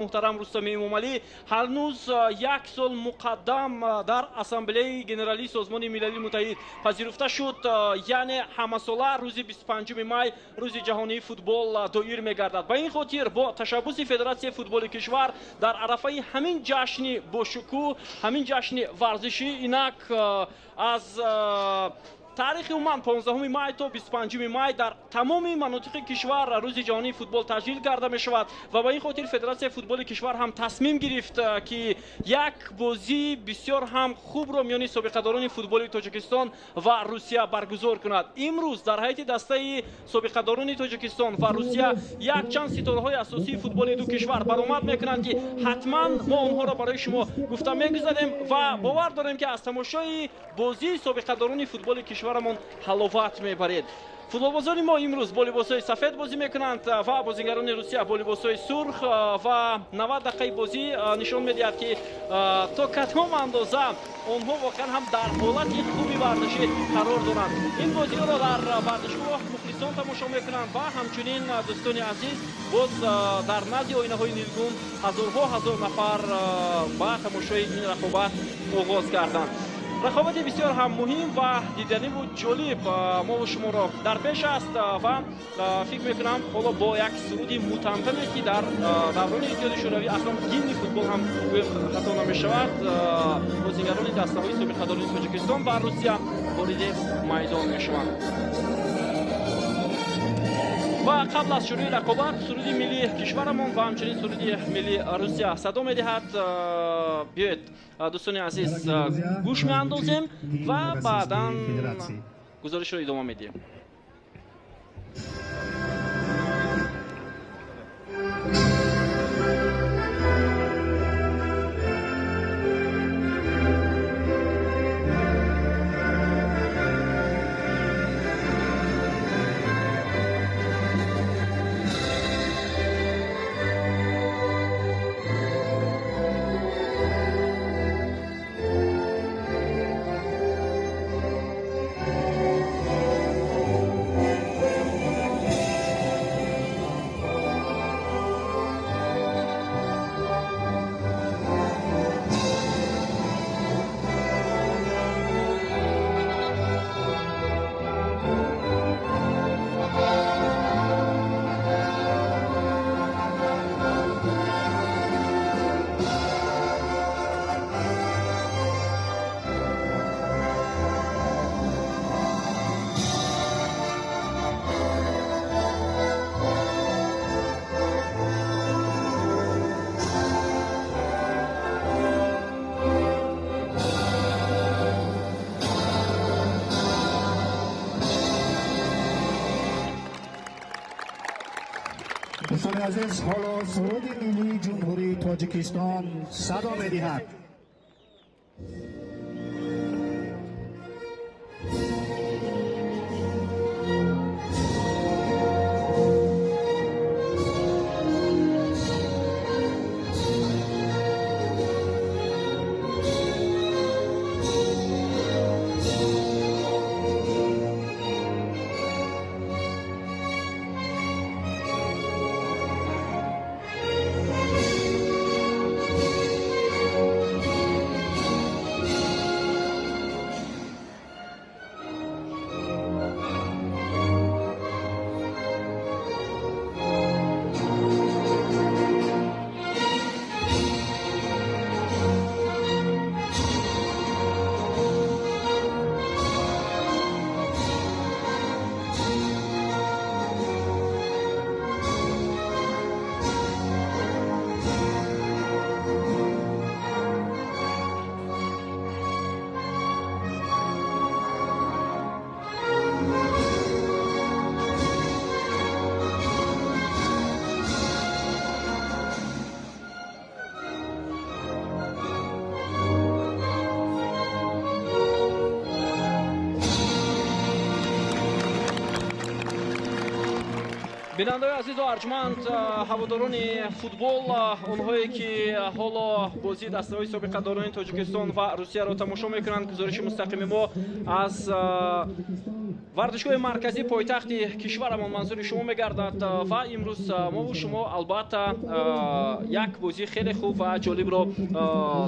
Муҳтарам Рустами Эмомалӣ ҳанӯз як сол муқаддам дар Ассамблеяи Генералии Созмони Милали Муттаҳид пазируфта шуд, яъне ҳамасола рӯзи 25 май рӯзи ҷаҳонии футбол доир мегардад. Ба ин хотир бо ташаббуси Федератсияи футболи кишвар дар арафаи ҳамин ҷашни бошукӯҳ, ҳамин ҷашни варзишӣ инак аз таърихи умуман 15 май то 25 май дар тамоми манотиқи кишвар рӯзи ҷаҳонии футбол таҷлил карда мешавад ва ба ин хотир Федератсияи футболи кишвар ҳам тасмим гирифт, ки як бозии бисёр ҳам хубро миёни собиқадорони футболи Тоҷикистон ва Русия баргузор кунад. Имрӯз дар ҳайати дастаи собиқадорони Тоҷикистон ва Русия якчанд ситораҳои асосии футболи ду кишвар баромад мекунанд, ки ҳатман мо онҳоро барои шумо гуфта мегузарем ва бовар дорем, ки аз тамошои бозии собиқадорони футболи кишварамон ҳаловат мебаред. Футболбозони мо имрӯз бо либосҳои сафед бозӣ мекунанд ва бозигарони Русия бо либосҳои сурх ва 90 дақиқаи бозӣ нишон медиҳад, ки то кадом андоза онҳо воқеан ҳам дар ҳолати хуби варзишӣ қарор доранд. Ин бозиҳоро дар варзишгоҳ мухлисон тамошо мекунанд ва ҳамчунин, дӯстони азиз, боз дар назди оинаҳои нилгун ҳазорҳо ҳазор нафар ба тамошои ин рақобат оғоз карданд. Рақобати бисёр ҳам муҳим ва диданиву ҷолиб мову шуморо дар пеш аст ва фикр мекунам, ҳоло бо як суруди мутантане, ки дар даврони Иттиҳоди Шӯравӣ аслан гимни футбол ҳам гӯем хато намешавад, бозигарони дастаҳои собиқадорони Тоҷикистон ва Русия вориди майдон мешаванд. Ва қабл аз шурӯи рақобат суруди миллии кишварамон ва ҳамчунин суруди миллии Русия садо медиҳад. Биёед, дӯстони азиз, гӯш меандозем ва баъдан гузоришро идома медиҳем. Дӯстони азиз, ҳоло суруди миллии Ҷумҳурии Тоҷикистон садо медиҳад. Бинандаои азизу арҷманд, ҳаводорони футбол, онҳое ки ҳоло бозии дастаҳои собиқадорони Тоҷикистон ва Русияро тамошо мекунанд, гузориши мустақими мо аз варзишгоҳи марказии пойтахти кишварамон манзури шумо мегардад. Ва имрӯз мову шумо албатта як бозии хеле хуб ва ҷолибро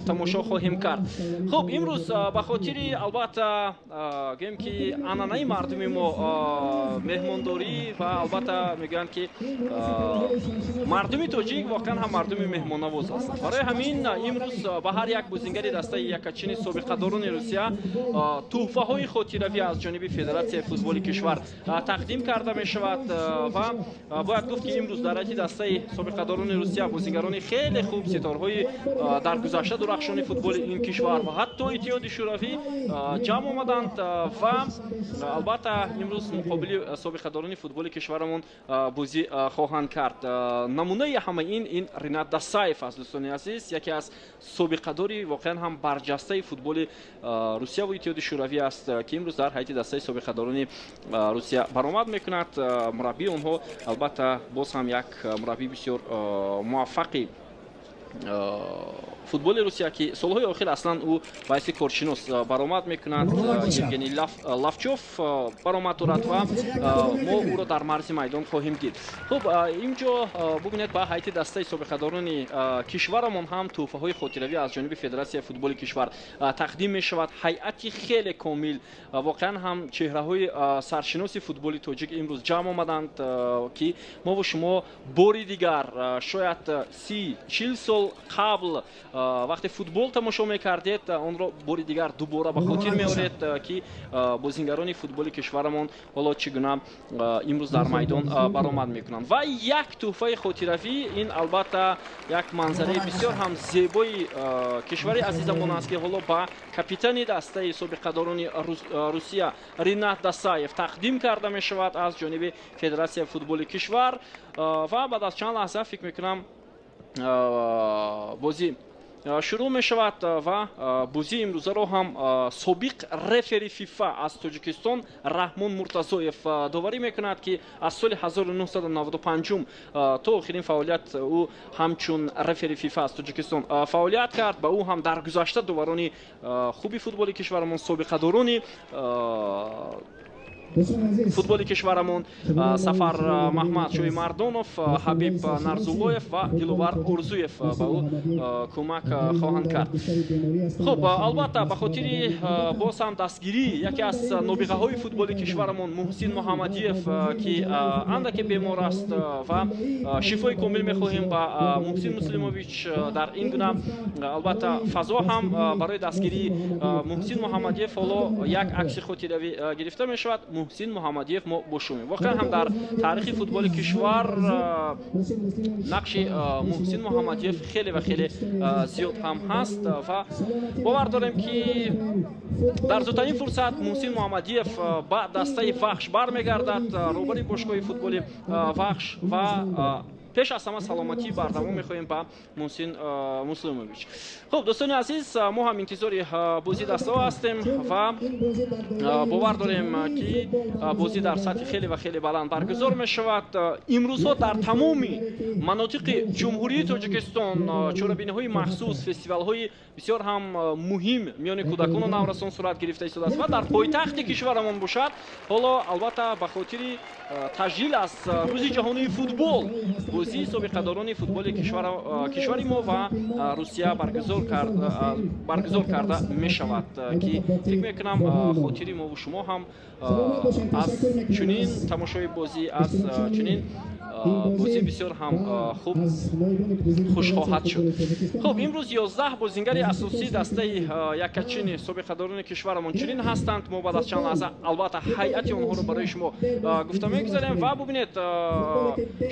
тамошо хоҳем кард. Хуб, имрӯз ба хотири албатта гӯем ки анъанаи мардуми мо, меҳмондорӣ, ва албатта мегӯянд ки мардуми тоҷик воқеан ҳам мардуми меҳмоннавоз ҳастанд, барои ҳамин имрӯз ба ҳар як бозингари дастаи якачини собиқадорони Русия тӯҳфаҳои хотиравӣ аз ҷониби Федератсияи футболи кишвар тақдим карда мешавад. Ва бояд гуфт, ки имрӯз дар ҳайати дастаи собиқадорони Русия бозингарони хеле хуб, ситорҳои дар гузашта дурахшони футболи ин кишвар ва ҳатто Иттиҳоди Шӯравӣ ҷамъ омаданд ва албатта имрӯз муқобили собиқадорони футболи кишварамон бозӣ хоҳанд кард. Намунаи ҳамаи ин Ринат Дасаев аст, дӯстони азиз, яке аз собиқадори воқеан ҳам барҷастаи футболи Русияву Иттиҳоди Шӯравӣ аст, ки имрӯз дар ҳайати дастаи собиқадорони Русия баромад мекунад. Мураббии онҳо албатта боз ҳам як мураббии бисёр муваффақи футболи Русия, ки солҳои охир аслан ӯ ба ҳайси коршинос баромад мекунад, Евгений Лавчов баромад дорад ва мо ӯро дар марзи майдон хоҳем дид. Хуб, инҷо бубинед, ба ҳайати дастаи собиқадорони кишварамон ҳам тӯҳфаҳои хотиравӣ аз ҷониби Федератсияи футболи кишвар тақдим мешавад. Ҳайати хеле комил, воқеан ҳам чеҳраҳои саршиноси футболи тоҷик имрӯз ҷамъ омаданд, ки мову шумо бори дигар шояд 30-40 сол қабл вақте футбол тамошо мекардед, онро бори дигар дубора ба хотир меоред, ки бозингарони футболи кишварамон ҳоло чӣ гуна имрӯз дар майдон баромад мекунанд. Ва як тӯҳфаи хотиравӣ, ин албатта як манзараи бисёр ҳам зебои кишвари азизамон аст, ки ҳоло ба капитани дастаи собиқадорони Русия Ринат Дасаев тақдим карда мешавад аз ҷониби Федератсияи футболи кишвар. Ва баъд аз чанд лаҳза, фикр мекунам, бозӣ шурӯъ мешавад. Ва бозии имрӯзаро ҳам собиқ рефери ФИФА аз Тоҷикистон Раҳмон Муртазоев доварӣ мекунад, ки аз соли 1995 то охирин фаъолият ӯ ҳамчун рефери ФИФА аз Тоҷикистон фаъолият кард. Ба ӯ ҳам дар гузашта доварони хуби футболи кишварамон, собиқадорони футболи кишварамон Сафар Маҳмад Шоимардонов, Ҳабиб Нарзуллоев ва Диловар Орзуев ба ӯ кӯмак хоҳанд кард. Хуб, албатта ба хотири боз ҳам дастгирии яке аз нобиғаҳои футболи кишварамон Муҳсин Муҳаммадиев, ки андаке бемор аст, ва шифои комил мехоҳем ба Муҳсин Муслимович. Дар ин гуна албатта фазо ҳам барои дастгирии Муҳсин Муҳаммадиев ҳоло як акси хотиравӣ гирифта мешавад. Муҳсин Муҳаммадиев мо бо шумем. Воқеан ҳам дар таърихи футболи кишвар нақши Муҳсин Муҳаммадиев хеле ва хеле зиёд ҳам ҳаст ва бовар дорем, ки дар зудтарин фурсат Муҳсин Муҳаммадиев ба дастаи Вахш бармегардад, роҳбари бошгоҳи футболи Вахш. Ва пеш аз ҳама саломатӣ бардавом мехоҳем ба Муҳсин Муслимович. Хуб, дӯстони азиз, мо ҳам интизори бозии дастаҳо ҳастем ва бовар дорем, ки бозӣ дар сатҳи хеле ва хеле баланд баргузор мешавад. Имрӯзҳо дар тамоми манотиқи Ҷумҳурии Тоҷикистон чорабиниҳои махсус, фестивалҳои бисёр ҳам муҳим миёни кӯдакону наврасон сурат гирифта истодааст. Ва дар пойтахти кишварамон бошад, ҳоло албатта ба хотири таҷлил аз Рӯзи ҷаҳонии футбол бозии собиқадорони футболи кишвари мо ва Русия баргузор карда мешавад, ки фикр мекунам, хотири мову шумо ҳам аз чунин тамошои бозӣ, аз чунин бозӣ бисёр ҳам хуб хуш хоҳад шуд. Хуб, имрӯз 11 бозингари асосии дастаи якачини собиқадорони кишварамон чунин ҳастанд. Мо баъд аз чанд лаҳза албатта ҳайати онҳоро барои шумо гуфта мегузарем. Ва бубинед,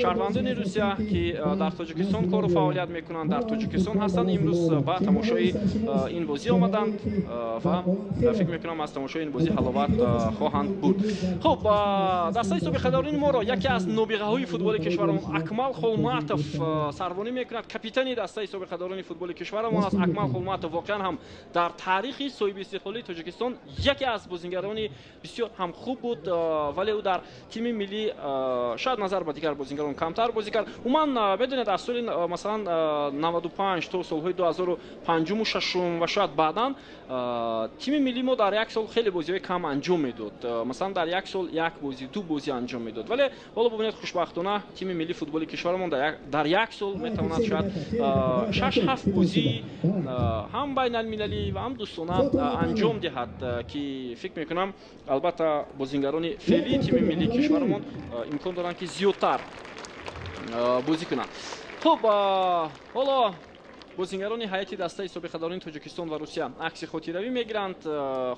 шаҳрвандони Русия, ки дар Тоҷикистон кору фаъолият мекунанд, дар Тоҷикистон ҳастанд, имрӯз ба тамошои ин бозӣ омаданд ва фикр мекунам, аз тамошои ин бозӣ ҳаловат хоҳанд бурд. Хуб, дастаи собиқадорони моро яке аз нобиғаҳои футболи кишварамон Акмал Холматов сарбонӣ мекунад. Капитани дастаи собиқадорони футболи кишварамон аст Акмал Холматов. Воқеан ҳам дар таърихи соҳиби истиқлолии Тоҷикистон яке аз бозингарони бисёр ҳам хуб буд, вале ӯ дар тими миллӣ шояд назар ба дигар бозингарон камтар бозӣ кард. Умуман медонед, аз соли масалан 95 то солҳои 2005 6 ва шояд баъдан тими миллии мо дар як сол хеле бозиҳои кам анҷом медод. Масалан, дар як сол як бозӣ, ду бозӣ анҷом медод. Вале ҳоло бубинед, хушбахтона тими миллии футболи кишварамон дар як сол метавонад шояд 6-7 бозӣ ҳам байналмилалӣ ва ҳам дӯстона анҷом диҳад, ки фикр мекунам, албатта, бозингарони феълии тими миллии кишварамон имкон доранд, ки зиёдтар бозӣ кунанд. Хуб, ҳоло бозингарони ҳайати дастаи собиқадорони Тоҷикистон ва Русия акси хотиравӣ мегиранд.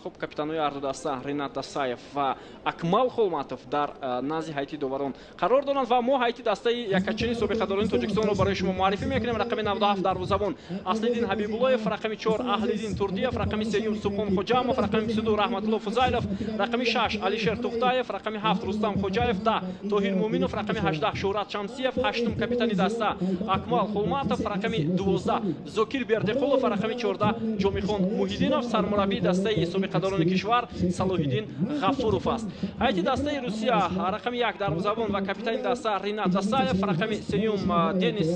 Хуб, капитанҳои ҳарду даста Ринат Дасаев ва Акмал Холматов дар назди ҳайати доварон қарор доранд ва мо ҳайати дастаи якачини собиқадорони Тоҷикистонро барои шумо муаррифӣ мекунем. Рақами 97 дарвозабон Аслиддин Ҳабибуллоев, рақами 4 Аҳлиддин Турдиев, рақами 3 Субҳон Хоҷамов, рақами 22 Раҳматулло Фузайлов, рақами 6 Алишер Тухтаев, рақами 7 Рустам Хоҷаев, 10 Тоҳир Муъминов, рақами 18 Шӯҳрат Шамсиев, 8 капитани даста Акмал Холматов, рақами 12 Зокир Бердиқулов ва рақами 14 Ҷомихон Муҳиддинов. Сармураббии дастаи собиқадорони кишвар Салоҳиддин Ғафуров аст. Ҳайати дастаи Русия: рақами 1 дарвозабон ва капитани даста Ринат Дасаев, рақами 3 Денис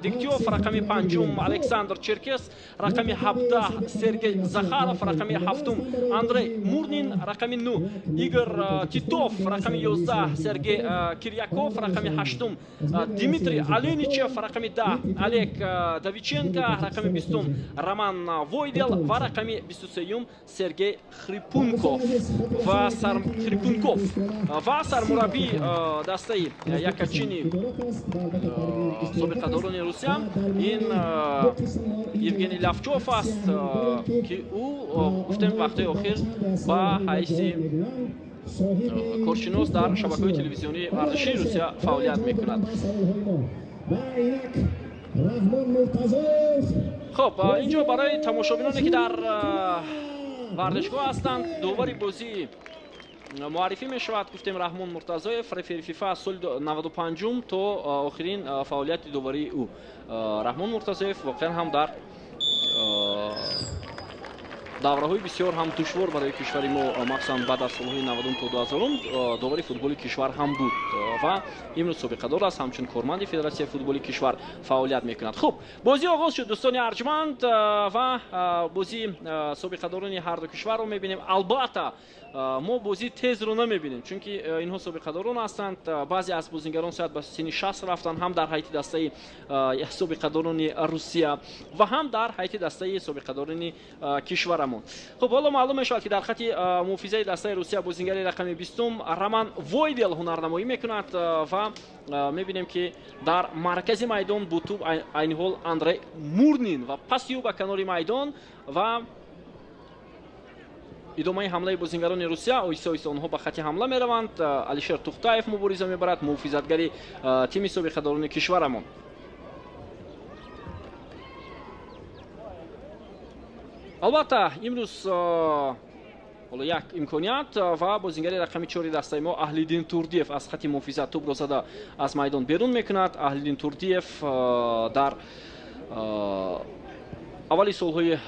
Дегтёв, рақами 5 Александр Черкес, рақами 17 Сергей Захаров, рақами 7 Андрей Мурнин, рақами 9 Игор Титов, рақами 11 Сергей Кирьяков, рақами 8 Дмитрий Аленичев, рақами 10 Олег Давиченко, рақами 20 Роман Войдел ва рақами 23 Сергей Хрипунков ва сармураббии дастаи якачини собиқадорони Русия ин Евгений Лавчов аст, ки ӯ, гуфтем, вақтҳои охир ба ҳайси коршинос дар шабакаҳои телевизионии варзишии Русия фаъолият мекунад. Хуб, инҷо барои тамошобиноне, ки дар варзишгоҳ ҳастанд, довари бозӣ муаррифӣ мешавад. Гуфтем, Раҳмон Муртазоев, рефери ФИФА, аз соли 95 то охирин фаъолияти доварии ӯ. Раҳмон Муртазоев воқеан ҳам дар давраҳои бисёр ҳам душвор барои кишвари мо, махсусан баъд аз солҳои 90 то 2000, довари футболи кишвар ҳам буд ва имрӯз собиқадор аст, ҳамчун корманди Федератсияи футболи кишвар фаъолият мекунад. Хуб, бозӣ оғоз шуд, дӯстони арҷманд, ва бозии собиқадорони ҳарду кишварро мебинем. Албатта, мо бозии тезро намебинем, чунки инҳо собиқадорон ҳастанд. Баъзе аз бозингарон шояд ба синни 60 рафтанд, ҳам дар ҳайати дастаи собиқадорони Русия ва ҳам дар ҳайати дастаи собиқадорони кишварамон. Хуб, ҳоло маълум мешавад, ки дар хати муҳофизаи дастаи Русия бозингари рақами 20 Роман Войдел ҳунарнамоӣ мекунад ва мебинем, ки дар маркази майдон бо тӯб айни ҳол Андрей Мурнин ва паси ӯ ба канори майдон ва идомаи ҳамлаи бозингарони Русия. Оҳиста оҳиста онҳо ба хати ҳамла мераванд. Алишер Тухтаев мубориза мебарад, муҳофизатгари тими собиқадорони кишварамон. Албатта, имрӯз ҳоло як имконият ва бозингари рақами 4 дастаи мо Аҳлиддин Турдиев аз хати муҳофизат тӯбро зада аз майдон берун мекунад. Аҳлиддин Турдиев дар аввали солҳои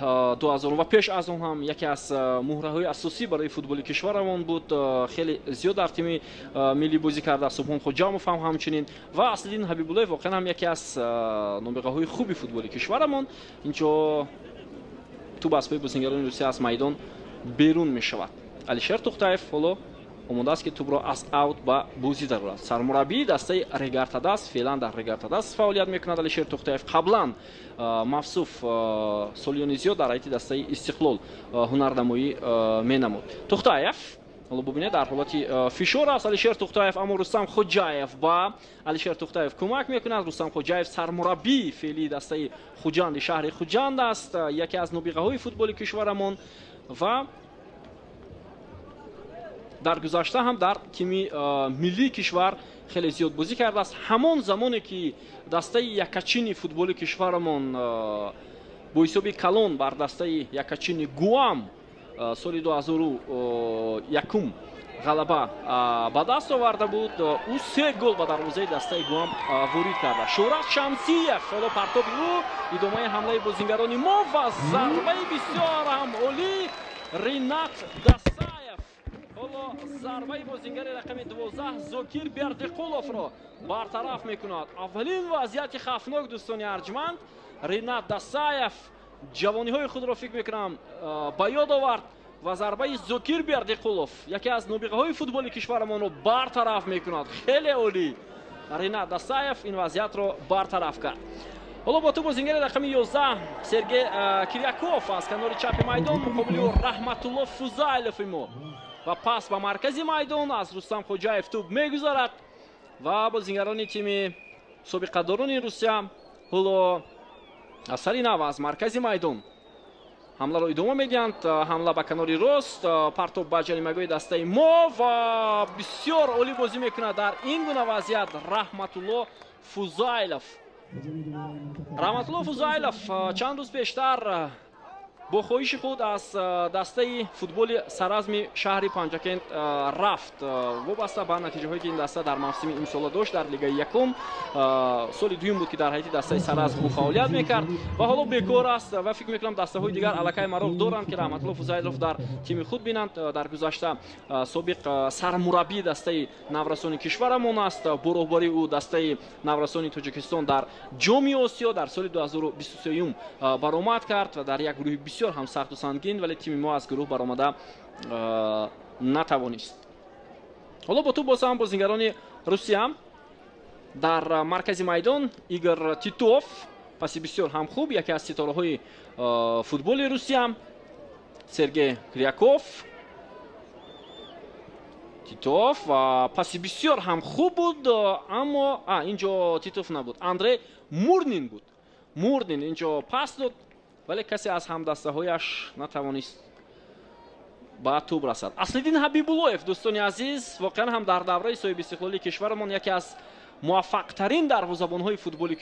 2000 ва пеш аз он ҳам яке аз муҳраҳои асосӣ барои футболи кишварамон буд. Хеле зиёд дар тими миллӣ бозӣ карда. Субҳон Хоҷамов ҳам ҳамчунин ва Аслиддин Ҳабибуллоев воқеан ҳам яке аз нобиғаҳои хуби футболи кишварамон. Инҷо тӯб аз пои бозингарони Русия аз майдон берун мешавад. Алишер Тухтаев ҳоло омода аст, ки тӯбро аз аут ба бозӣ дарорад. Сармураббии дастаи Регартадас, феълан дар Регартадас фаъолият мекунад Алишер Тухтаев. Қаблан мавсуф солиёни зиёд дар ҳайати дастаи Истиқлол ҳунарнамоӣ менамуд. Тухтаев ҳоло бубинед, дар ҳолати фишор аст Алишер Тухтаев, аммо Рустам Хоҷаев ба Алишер Тухтаев кӯмак мекунад. Рустам Хоҷаев сармураббии феълии дастаи Хуҷанди шаҳри Хуҷанд аст, яке аз нобиғаҳои футболи кишварамон ва дар гузашта ҳам дар тими миллии кишвар хеле зиёд бозӣ кардааст. Ҳамон замоне ки дастаи якачини футболи кишварамон бо ҳисоби калон бар дастаи якачини Гуам соли 2001 Ғалаба ба даст оварда буд. Ӯ се гол ба дарвозаи дастаи Гуам ворид карда. Шӯҳрат Шамсиев, ҳоло партоби ӯ, идомаи ҳамлаи бозингарони мо ва зарбаи бисёр ҳам олӣ Ринат Дасаев. Ҳоло зарбаи бозингари рақами 12 Зокир Бердиқуловро бартараф мекунад. Аввалин вазъияти хавфнок, дӯстони арҷманд. Ринат Дасаев ҷавониҳои худро, фикр мекунам, ба ёд овард ва зарбаи Зокир Бердиқулов, яке аз нобиғаҳои футболи кишварамонро бартараф мекунад. Хеле олӣ Ринат Дасаев ин вазъиятро бартараф кард. Ҳоло бо тӯб бозингари рақами 11 Сергей Киряков аз канори чапи майдон, муқобили ӯ Раҳматулло Фузайлови мо ва пас ба маркази майдон аз Рустам Хоҷаев тӯб мегузарад ва бозингарони тими собиқадорони Русия ҳоло аз сари нав аз маркази майдон ҳамларо идома медиҳанд. Ҳамла ба канори рост, партоб ба ҷаримагоҳи дастаи мо ва бисёр олӣ бозӣ мекунад дар ин гуна вазъият Раҳматулло Фузайлов. Раҳматулло Фузайлов чанд рӯз пештар бо хоҳиши худ аз дастаи футболи Саразми шаҳри Панҷакент рафт. Вобаста ба натиҷаҳое, ки ин даста дар мавсими имсола дошт дар лигаи якум, соли дуюм буд, ки дар ҳайати дастаи Саразм ӯ фаъолият мекард ва ҳоло бекор аст ва фикр мекунам, дастаҳои дигар аллакай мароқ доранд, ки Раҳматулло Фузайлов дар тими худ бинанд. Дар гузашта собиқ сармураббии дастаи наврасони кишварамон аст. Бо роҳбарии ӯ дастаи наврасони Тоҷикистон дар Ҷоми Осиё дар соли 2023 баромад кард ва дар як гурӯҳи бисёр ҳам сахту сангин, вале тими мо аз гурӯҳ баромада натавонист. Ҳоло бо тӯб боз ҳам бозингарони Русия дар маркази майдон. Игор Титов, паси бисёр ҳам хуб, яке аз ситораҳои футболи Русия Сергей Киряков. Титов, паси бисёр ҳам хуб буд, аммо инҷо Титов набуд, Андрей Мурнин буд. Мурнин инҷо пас дод, вале касе аз ҳамдастаҳояш натавонист ба тӯб расад. Аслиддин Ҳабибуллоев, дӯстони азиз, воқеан ҳам дар давраи соҳибистиқлолии кишварамон яке аз муваффақтарин дарвозабонҳои футболи,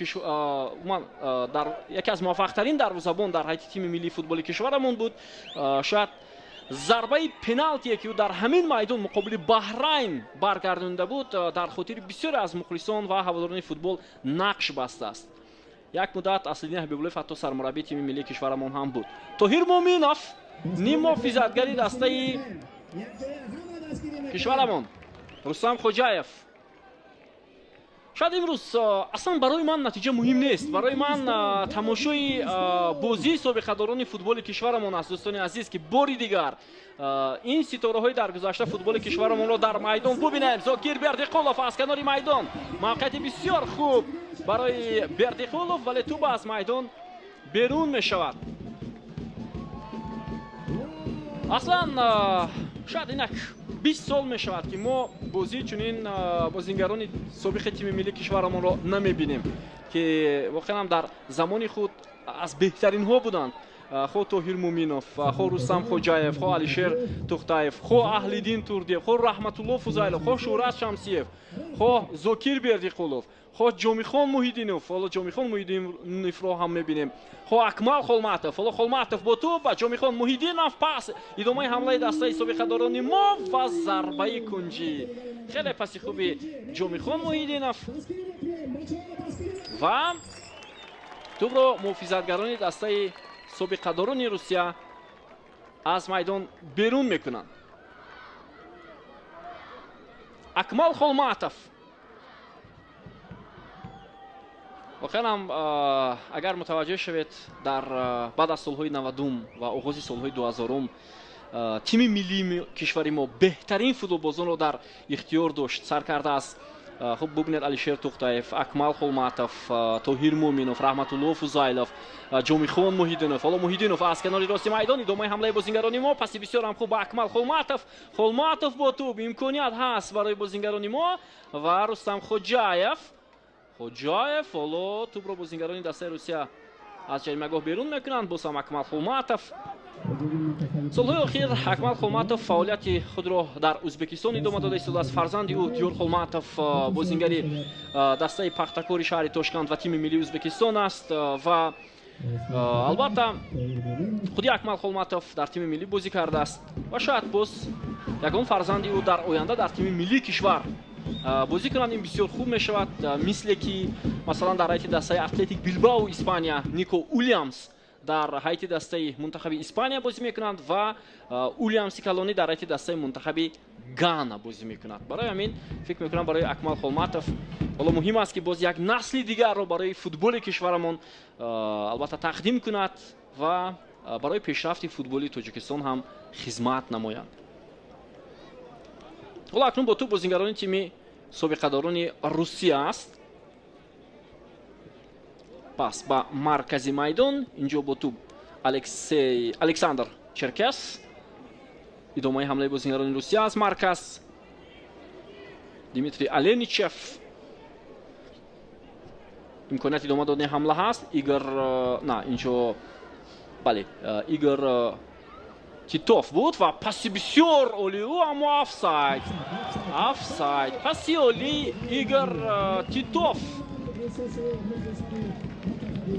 яке аз муваффақтарин дарвозабон дар ҳайати тими миллии футболи кишварамон буд. Шояд зарбаи пеналтие, ки ӯ дар ҳамин майдон муқобили Баҳрайн баргардонида буд, дар хотири бисёре аз мухлисон ва ҳаводорони футбол нақш бастааст. Як муддат Аслиддин Ҳабибуллоев ҳатто сармураббии тими миллии кишварамон ҳам буд. Тоҳир Муъминов, ниммуҳофизатгари дастаи кишварамон. Рустам Хоҷаев. Шояд имрӯз аслан барои ман натиҷа муҳим нест. Барои ман тамошои бозии собиқадорони футболи кишварамон аст, дӯстони азиз, ки бори дигар ин ситораҳои дар гузашта футболи кишварамонро дар майдон бубинем. Зокир Бердиқулов аз канори майдон, мавқеияти бисёр хуб барои Бердиқулов, вале тӯб аз майдон берун мешавад. Аслан шояд инак 20 сол мешавад, ки мо бозии чунин бозингарони собиқи тими миллии кишварамонро намебинем, ки воқеан дар замони худ аз беҳтаринҳо буданд. Хо Тоҳир Муъминов, хо Рустам Хоҷаев, хо Алишер Тухтаев, хо Аҳлиддин Турдиев, хо Раҳматулло Фузайлов, хо Шӯҳрат Шамсиев, хо Зокир Бердиқулов, хо Ҷомихон Муҳиддинов. Ҳоло Ҷомихон Муҳиддиновро ҳам мебинем, хо Акмал Холматов. Ҳоло Холматов бо тӯб ва Ҷомихон Муҳиддинов, пас, идомаи ҳамлаи дастаи собиқадорони мо ва зарбаи кунҷӣ. Хеле паси хуби Ҷомихон Муҳиддинов ва тӯбро муҳофизатгарони дастаи собиқадорони Русия аз майдон берун мекунанд. Акмал Холматов, воқеан ҳам, агар мутаваҷҷеҳ шавед, дар баъд аз солҳои 90-ум ва оғози солҳои 2000-ум тими миллии кишвари мо беҳтарин футболбозонро дар ихтиёр дошт. Сар карда аз, хуб бубинед, Алишер Тухтаев, Акмал Холматов, Тоҳир Муъминов, Раҳматулло Фузайлов, Ҷомихон Муҳиддинов. Ҳоло Муҳиддинов аз канори рости майдон, идомаи ҳамлаи бозингарони мо, паси бисёр ҳам хуб ба Акмал Холматов. Холматов бо тӯб, имконият ҳаст барои бозингарони мо ва Рустам Хоҷаев. Хоҷаев, ҳоло тӯбро бозингарони дастаи Русия аз ҷаримагоҳ берун мекунанд. Боз ҳам Акмал Холматов. Солҳои охир Акмал Холматов фаъолияти худро дар Ӯзбекистон идома дода истодааст. Фарзанди ӯ Диёр Холматов бозингари дастаи Пахтакори шаҳри Тошканд ва тими миллии Ӯзбекистон аст ва Албатта, худи Акмал Холматов дар тими миллӣ бозӣ кардааст ва шояд боз ягон фарзанди ӯ дар оянда дар тими миллии кишвар бозӣ кунанд. Ин бисёр хуб мешавад, мисле ки масалан дар ҳайати дастаи Атлетик Билбао Испания Нико Уильямс дар ҳайати дастаи мунтахаби Испания бозӣ мекунанд ва Уильямси калонӣ дар ҳайати дастаи мунтахаби Гана бозӣ мекунад. Барои ҳамин фикр мекунам, барои Акмал Холматов ҳоло муҳим аст, ки боз як насли дигарро барои футболи кишварамон албатта тақдим кунад ва барои пешрафти футболи Тоҷикистон ҳам хизмат намоянд. Ҳоло акнун бо тӯб бозингарони тими собиқадорони Русия аст. Пас ба маркази майдон, инҷо бо тӯб Александр Черкес. Идомаи ҳамлаи бозингарони Русия аз марказ. Дмитрий Аленичев. Имконияти идома додани ҳамла ҳаст. Игор, на, инҷо, бале, Игор Титов буд ва паси бисёр олӣ ӯ, аммо офсайд. Офсайд. Паси олӣ Игор Титов.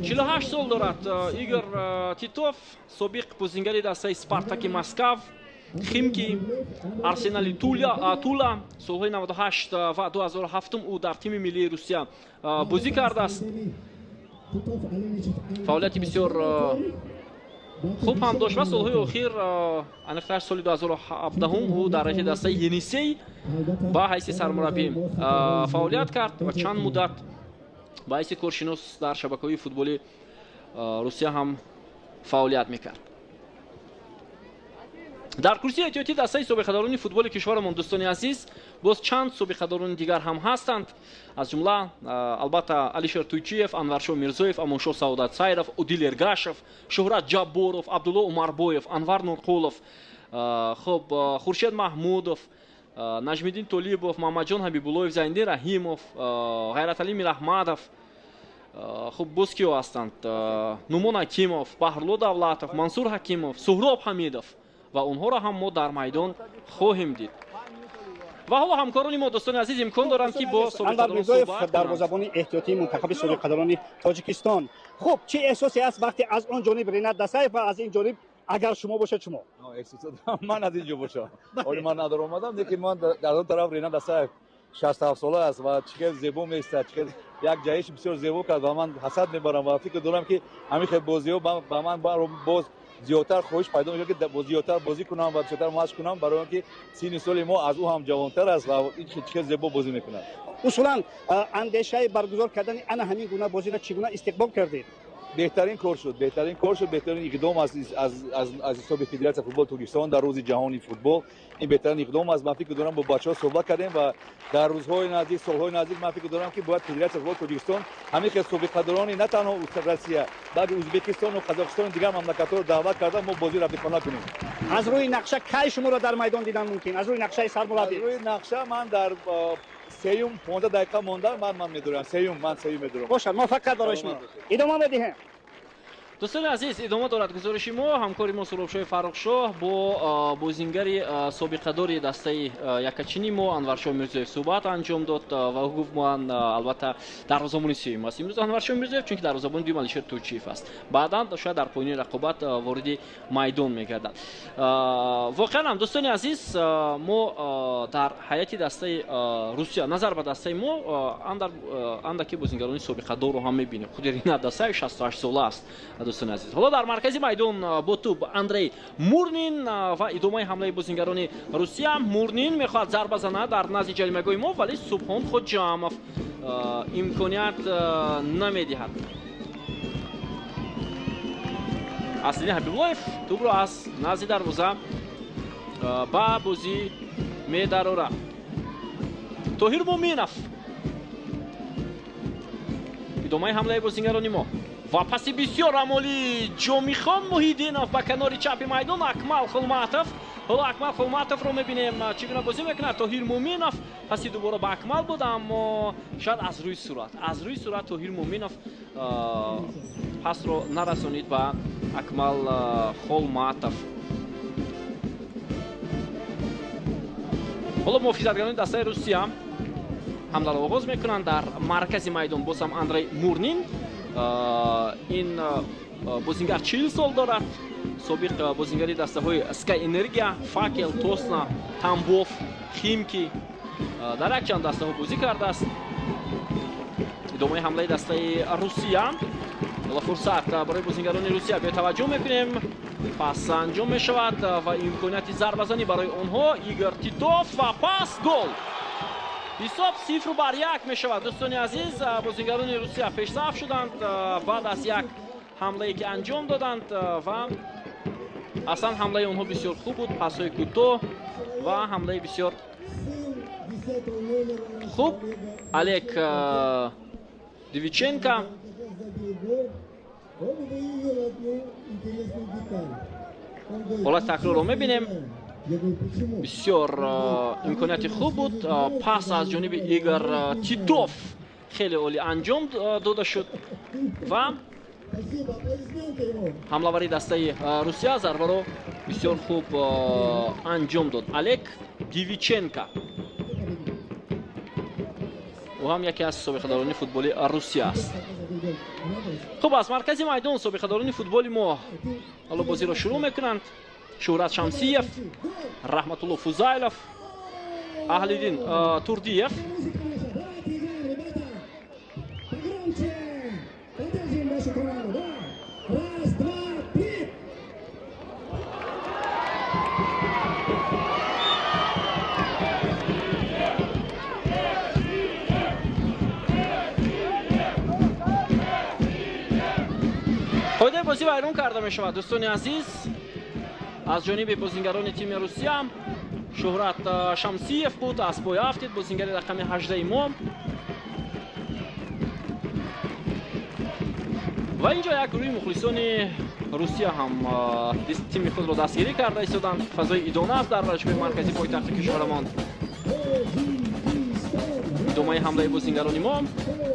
48 сол дорад Игор Титов, собиқ бозингари дастаи Спартаки Москав, Химки, Арсенали Тула. Солҳои 98 ва 2007 ӯ дар тими миллии Русия бозӣ кардааст. Фаъолияти бисёр хуб ҳам дошт ва солҳои охир, аниқтар соли 2017, ӯ дар ҳайати дастаи Енисей ба ҳайси сармураббӣ фаъолият кард ва чанд муддат ба ҳайси коршинос дар шабакаҳои футболи Русия ҳам фаъолият мекард. Дар курсии эҳтиётии дастаи собиқадорони футболи кишварамон, дӯстони азиз, боз чанд собиқадорони дигар ҳам ҳастанд, аз ҷумла албатта Алишер Туйчиев, Анваршо Мирзоев, Амоншо Саодат Сайров, Одил Эргашев, Шуҳрат Ҷабборов, Абдулло Умарбоев, Анвар Нурқулов, хуб, Хуршед Маҳмудов, Наҷмиддин Толибов, Муҳаммадҷон Ҳабибуллоев, Зайниддин Раҳимов, Ғайраталӣ Мираҳмадов, хуб, боз киҳо ҳастанд? Нумон Ҳакимов, Баҳрулло Давлатов, Мансур Ҳакимов, Суҳроб Ҳамидов ва онҳоро ҳам мо дар майдон хоҳем дид. Ва ҳоло ҳамкорони мо, дӯстони азиз, имкон доранд, ки бо Анвар Мирзоев, дарвозабони эҳтиётии мунтахаби собиқадорони Тоҷикистон. Хуб, чӣ эҳсосе аст, вақте аз он ҷониб Ринат Дасаев ва аз ин ҷониб агар шумо бошед, шумо? Ман аз ин ҷо бошам, ҳоло ман надор омадам, лекин ман дар он тараф Ринат Дасаев 67 сола аст ва чӣ хел зебо меистад, чӣ хел як ҷаҳиши бисёр зебо кард ва ман ҳасад мебарам ва фикр дорам, ки ҳамин хел бозиҳо ба ман боз зиёдтар хоҳиш пайдо мешавад, ки зиёдтар бозӣ кунам ва бисёртар машқ кунам, барои он ки синни соли мо аз ӯ ҳам ҷавонтар аст ва ин чӣ хел зебо бозӣ мекунад. Усулан андешаи баргузор кардани ана ҳамин гуна бозиро чӣ гуна истиқбол кардед? Беҳтарин кор шуд, беҳтарин кор шуд, беҳтарин иқдом аз ҳисоби Федератсияи футболи Тоҷикистон дар Рӯзи ҷаҳони футбол. Ин беҳтарин иқдом аст. Ман фикр дорам, бо бачаҳо суҳбат кардем ва дар рӯзҳои наздик, солҳои наздик ман фикр дорам, ки бояд Федератсияи футболи Тоҷикистон ҳамин хел собиқадорони на танҳо Россия, балки Ӯзбекистону Қазоқистону дигар мамлакатҳоро даъват карда, мо бозии рафиқона кунем. Аз рӯи нақша кай шуморо дар майдон дидан мумкин, аз рӯи нақшаи сармураббӣ? Аз рӯи нақша ман дар сеюм, 15 дақиқа монда ман медурам, сеюм, ман сеюм медурам. Бошад, муваффақият барои шумо, идома медиҳем. Дӯстони азиз, идома дорад гузориши мо. Ҳамкори мо Суробшоҳи Фаррухшоҳ бо бозингари собиқадори дастаи якачини мо Анваршоҳ Мирзоев суҳбат анҷом дод ва ӯ гуфт, ман албатта дарвозабони сеюм аст имрӯз Анваршоҳ Мирзоев, чунки дарвозабони дуюм Алишер Туйчиев аст. Баъдан шояд дар поёни рақобат вориди майдон мегардад. Воқеан ҳам, дӯстони азиз, мо дар ҳайати дастаи Русия назар ба дастаи мо андаке бозингарони собиқадорро ҳам мебинем. Худи Ринат Дасаев 68 сола аст, дӯстони азиз. Ҳоло дар маркази майдон бо тӯб Андрей Мурнин ва идомаи ҳамлаи бозингарони Русия. Мурнин мехоҳад зарба занад дар назди ҷаримагоҳи мо, вале Субҳон Хоҷамов имконият намедиҳад. Аслиддин Ҳабибуллоев тӯбро аз назди дарвоза ба бозӣ медарорад. Тоҳир Муминов, идомаи ҳамлаи бозингарони мо ва паси бисёр амоли Ҷомихон Муҳиддинов ба канори чапи майдон, Акмал Холматов. Ҳоло Акмал Холматовро мебинем, чӣ гуна бозӣ мекунад. Тоҳир Муминов, паси дубора ба Акмал буд, аммо шояд аз рӯи сурат Тоҳир Муминов пасро нарасонид ба Акмал Холматов. Ҳоло муҳофизатгарони дастаи Русия ҳамларо оғоз мекунанд. Дар маркази майдон боз ҳам Андрей Мурнин. Ин бозингар 40 сол дорад. Собиқ бозингари дастаҳои Скай Энергия, Факел, Тосна, Тамбов, Химки дар якчанд дастаҳо бозӣ кардааст. Идомаи ҳамлаи дастаи Русия. Ҳоло фурсат барои бозингарони Русия бетаваҷҷӯҳ мекунем. Пас анҷом мешавад ва имконияти зарбазанӣ барои онҳо. Игор Титов ва пас гол. Ҳисоб 0-1 мешавад. Дӯстони азиз, бозингарони Русия пешсаф шуданд баъд аз як ҳамлае ки анҷом доданд ва аслан ҳамлаи онҳо бисёр хуб буд. Пасҳои кӯтоҳ ва ҳамлаи бисёр хуб. Олег Девиченко ҳолати такрорро мебинем. Бисёр имконияти хуб буд. Пас аз ҷониби Игор Титов хеле олӣ анҷом дода шуд ва ҳамлавари дастаи Русия зарбаро бисёр хуб анҷом дод. Олег Девиченко, ӯ ҳам яке аз собиқадорони футболи Русия аст. Хуб, аз маркази майдон собиқадорони футболи мо ҳоло бозиро шурӯъ мекунанд. Шӯҳрат Шамсиев, Раҳматулло Фузайлов, Аҳлиддин Турдиев. Қоидаи бозӣ вайрон карда мешавад, дӯстони азиз, аз ҷониби бозингарони тими Русия. Шӯҳрат Шамсиев буд, аз пой афтид бозингари рақами 18 мо. Ва инҷо як гурӯҳи мухлисони Русия ҳам тими худро дастгирӣ карда истоданд. Фазои идона аст дар варзишгоҳи марказии пойтахти кишварамон. Идомаи ҳамлаи бозингарони мо.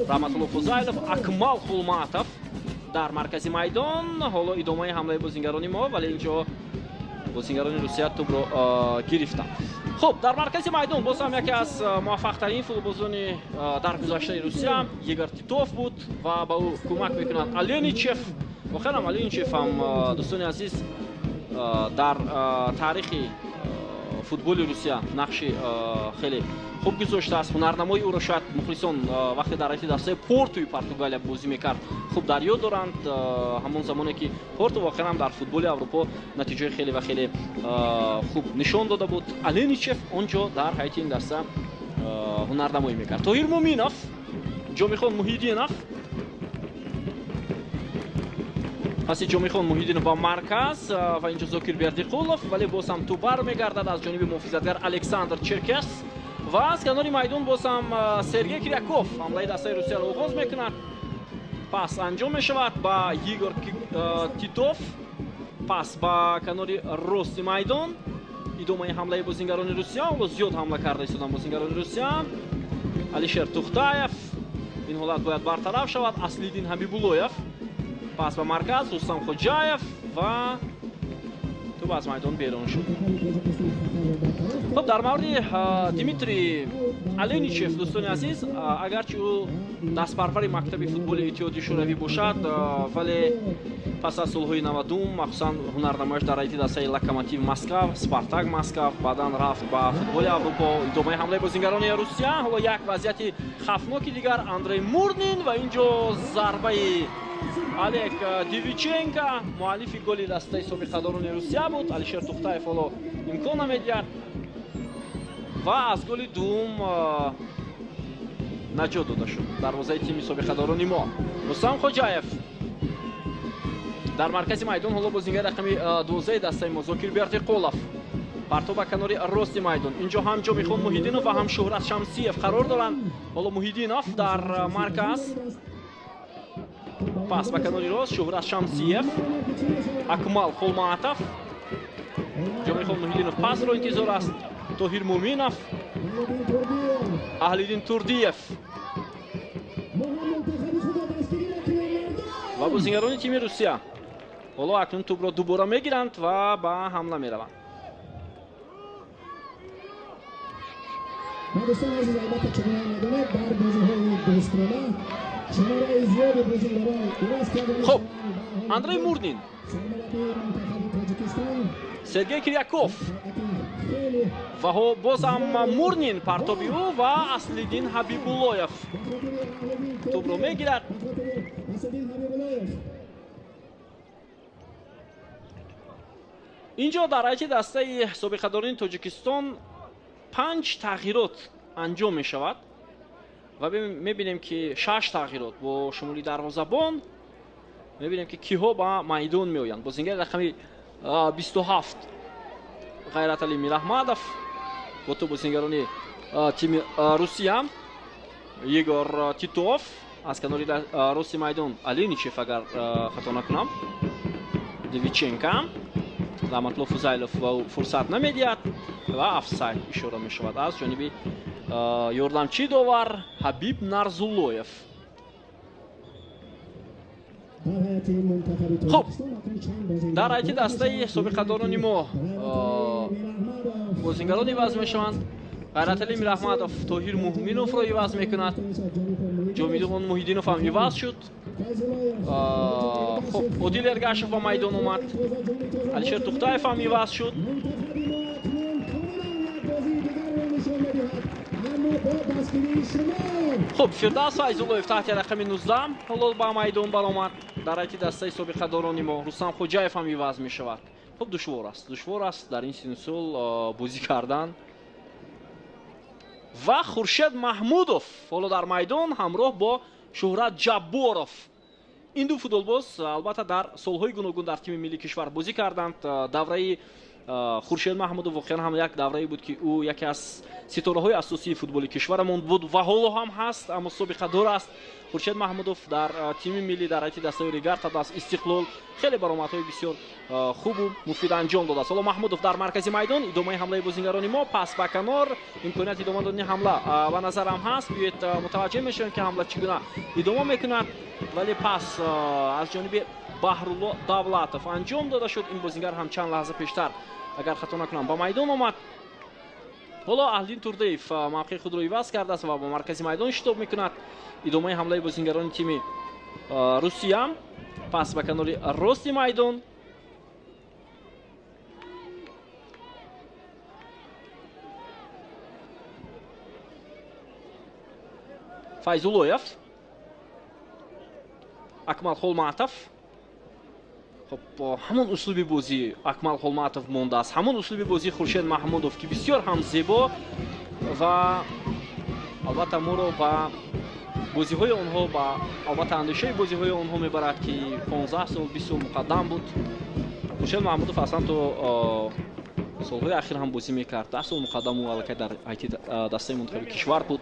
Раҳматулло Фузайлов, Акмал Хулматов дар маркази майдон. Ҳоло идомаи ҳамлаи бозингарони мо, вале инҷо бозингарони Русия тӯбро гирифтанд. Хуб, дар маркази майдон боз ҳам яке аз муваффақтарин футболбозони дар гузаштаи Русия Егор Титов буд ва ба ӯ кӯмак мекунад Аленичев. Воқеан ҳам Аленичев ҳам, дӯстони азиз, дар таърихи футболи Русия нақши хеле хуб гузоштааст. Ҳунарнамои ӯро шояд мухлисон вақте дар ҳайати дастаи Портуи Португалия бозӣ мекард хуб дар ёд доранд. Ҳамон замоне ки Порту воқеан ҳам дар футболи Аврупо натиҷаи хеле ва хеле хуб нишон дода буд. Аленичев он ҷо дар ҳайати ин даста ҳунарнамоӣ мекард. Тоҳир Муминов, Ҷомихон Муҳиддинов. Паси Ҷомихон Муҳиддинов ба марказ ва инҷо Зокир Бердиқулов, вале боз ҳам тӯб бармегардад аз ҷониби муҳофизатгар Александр Черкес. Ва аз канори майдон боз ҳам Сергей Киряков ҳамлаи дастаи Русияро оғоз мекунад. Пас анҷом мешавад ба Игор Титов. Пас ба канори рости майдон. Идомаи ҳамлаи бозингарони Русия. Ҳоло зиёд ҳамла карда истоданд бозингарони Русия. Алишер Тухтаев. Ин ҳолат бояд бартараф шавад. Аслиддин Ҳабибуллоев. Пас ба марказ Рустам Хоҷаев ва тӯб аз майдон берун шуд. Хуб, дар мавриди Дмитрий Аленичев, дӯстони азиз, агарчи ӯ дастпарвари мактаби футболи Иттиҳоди Шӯравӣ бошад, вале пас аз солҳои 90, махсусан ҳунарнамояш дар ҳайати дастаи Локомотив Москав, Спартак Москав, баъдан рафт ба футболи Аврупо. Идомаи ҳамлаи бозингарони Русия. Ҳоло як вазъияти хафноки дигар. Андрей Мурнин ва инҷо зарбаи Олег Девиченко, муаллифи голи дастаи собиқадорони Русия буд. Алишер Тухтаев ҳоло имкон намедиҳад ва аз голи дуюм наҷот дода шуд дарвозаи тими собиқадорони мо. Рустам Хоҷаев дар маркази майдон. Ҳоло бозингари рақами 12 дастаи мо Зокир Бердиқулов. Партоб ба канори рости майдон. Инҷо ҳам Ҷомихон Муҳиддинов ва ҳам Шӯҳрат Шамсиев қарор доранд. Ҳоло Муҳиддинов дар марказ. Пас ба канори рост Шӯҳрат Шамсиев, Акмал Холматов. Ҷомихон Муҳиддинов пасро интизор аст. Тоҳир Муминов, Аҳлиддин Турдиев ва бозингарони тими Русия ҳоло акнун тӯбро дубора мегиранд ва ба ҳамла мераванд. Дӯстони азиз, албатта чунон медонед, дар бозиҳои дӯстона Хуб, Андрей Мурнин, Сергей Киряков ва боз ҳам Мурнин, партоби ӯ ва Аслиддин Ҳабибуллоев тӯбро мегирад. Инҷо дар ҳайати дастаи собиқадорони Тоҷикистон 5 тағйирот анҷом мешавад ва мебинем, ки 6 тағйирот бо шумули дарвозабон. Мебинем, ки киҳо ба майдон меоянд. Бозингари рақами 27 Ғайратали Мираҳмадов бо ту бозингарони тими Русия, Егор Титов аз канори рости майдон, Алиничев, агар хато накунам, Девиченко, Раҳматулло Фузайлов ба ӯ фурсат намедиҳад ва офсайд ишора мешавад аз ҷониби ёрдамчии довар Ҳабиб Нарзуллоев. Хуб, дар ҳайати дастаи собиқадорони мо бозингарон иваз мешаванд. Ғайратали Мираҳмадов Тоҳир Муҳминовро иваз мекунад. Ҷомидон Муҳиддинов ҳам иваз шуд. Хуб, Одил Эргашев ба майдон омад. Алишер Тухтаев ҳам иваз шуд. Хуб, Фирдавс Файзуллоев таҳти рақами 19 ҳоло ба майдон баромад. Дар ҳайати дастаи собиқадорони мо Рустам Хоҷаев ҳам иваз мешавад. Хуб, душвор аст, душвор аст дар ин синну сол бозӣ кардан. Ва Хуршед Маҳмудов ҳоло дар майдон ҳамроҳ бо Шуҳрат Ҷабборов. Ин ду футболбоз албатта дар солҳои гуногун дар тими миллии кишвар бозӣ карданд. Давраи Хуршед Маҳмудов воқеан ҳам як даврае буд, ки ӯ яке аз ситораҳои асосии футболи кишварамон буд ва ҳоло ҳам ҳаст, аммо собиқадор аст. Хуршед Маҳмудов дар тими миллӣ, дар ҳайати дастаи Регар аз Истиқлол хеле баромадҳои бисёр хубу муфид анҷом додааст. Ҳоло Маҳмудов дар маркази майдон, идомаи ҳамлаи бозингарони мо, пас ба канор, имконияти идома додани ҳамла ба назарам ҳаст. Биёед мутаваҷҷеҳ мешавем, ки ҳамла чӣ гуна идома мекунад, вале пас аз ҷониби Баҳрулло Давлатов анҷом дода шуд. Ин бозингар ҳам чанд лаҳза пештар, агар хато накунам, ба майдон омад. Ҳоло Аҳлиддин Турдиев мавқеи худро иваз кардааст ва ба маркази майдон шитоб мекунад. Идомаи ҳамлаи бозингарони тими Русия, пас ба канори рости майдон. Файзуллоев, Акмал Холматов. Хуб, ҳамон услуби бозии Акмал Холматов мондааст, ҳамон услуби бозии Хуршед Маҳмудов, ки бисёр ҳам зебо ва албатта моро ба бозиҳои онҳо, ба албатта андешаи бозиҳои онҳо мебарад, ки 15 сол, 20 сол муқаддам буд. Хуршед Маҳмудов аслан то солҳои ахир ҳам бозӣ мекард. 10 сол муқаддам ӯ аллакай дар ҳайати дастаи мунтахаби кишвар буд,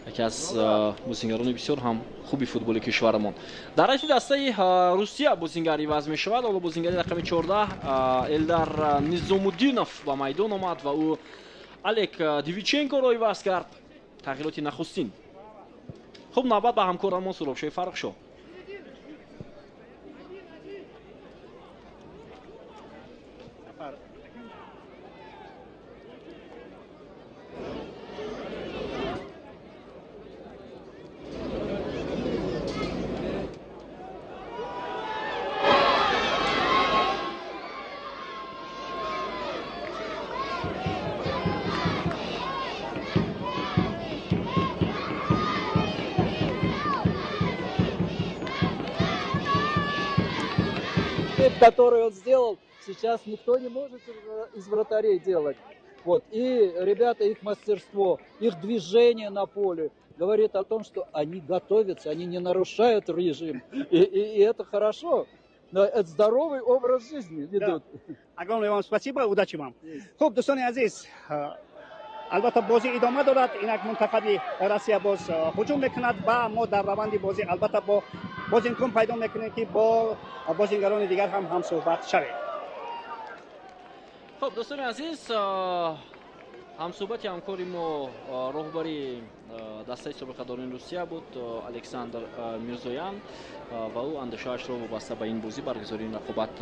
яке аз бозингарони бисёр ҳам хуби футболи кишварамон. Дар ҳайати дастаи Русия бозингар иваз мешавад. Ҳоло бозингари рақами 14 Элдар Низомуддинов ба майдон омад ва ӯ Олег Дивиченкоро иваз кард. Тағйироти нахустин. Хуб, навбат ба ҳамкорамон Суробшои Фаррухшо. Который он сделал, сейчас никто не может из вратарей делать. Вот. И ребята, их мастерство, их движение на поле говорит о том, что они готовятся, они не нарушают режим. И это хорошо. Но это здоровый образ жизни ведут. Да. Огромное вам спасибо, удачи вам. Хуб, дӯстони азиз, албатта бозӣ идома дорад. Инак мунтахаби Россия боз ҳуҷум мекунад ва мо дар раванди бозӣ албатта бо боз имкон пайдо мекунем, ки бо бозингарони дигар ҳам ҳамсӯҳбат шавем. Хуб, дӯстони азиз, ҳамсӯҳбати ҳамкори мо роҳбари дастаи собиқадорони Русия буд, Александр Мирзоян, ва ӯ андешаашро вобаста ба ин бозӣ, баргузории ин рақобат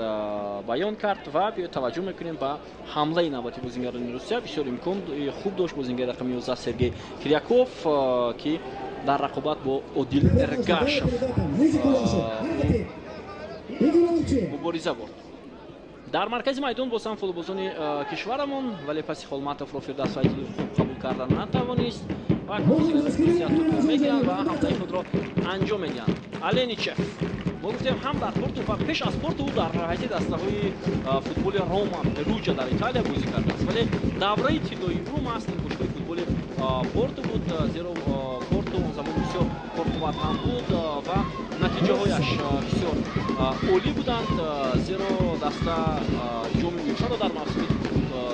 баён кард. Ва биё таваҷҷӯҳ мекунем ба ҳамлаи навбати бозингарони Русия. Бисёр имкон хуб дошт бозингари рақами 11 Сергей Киряков, ки Дар рақобат бо Одил Эргашев мубориза бурд. Дар маркази майдон боз ҳам футболбозони кишварамон, вале паси Холматовро Фирдавс Файзуллоев хуб қабул карда натавонист ва Русия тӯпро мегиранд ва ҳамлаи худро анҷом медиҳанд. Аленичев, мо гуфтем, ҳам дар Порту ва пеш аз Порту ӯ дар ҳайати дастаҳои футболи Рома, Перуҷа дар Италия бозӣ кардааст, вале давраи тиллоии ӯ маҳз ин бошгоҳи футболи Порту буд, зеро Порту он замон бисёр пурқувват ҳам буд ва натиҷаҳояш бисёр олӣ буданд, зеро даста ҷоми УЕФАро дар мавсими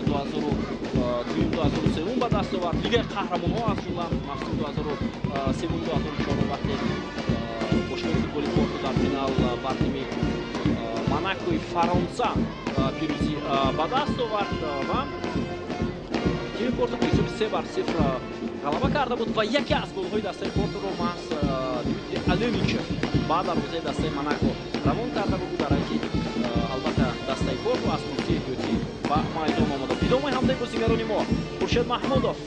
2002-2003 ба даст овард, Лигаи қаҳрамонҳо, аз ҷумла мавсими 2003-2004, вақте бошгоҳи футболи Порту дар финал бар тими Монакои Фаронса пирӯзӣ ба даст овард ва тими Порту ба ҳисоби 3-0 ғалаба карда буд ва яке аз голҳои дастаи Порторо маҳз Дмитрий Аленичев ба дарвозаи дастаи Монако равон карда буд. Дар ҳайати, албатта, дастаи Порту аз курсии эҳтиётӣ ба майдон омада. Идомаи ҳамлаи бозигарони мо: Хуршед Маҳмудов,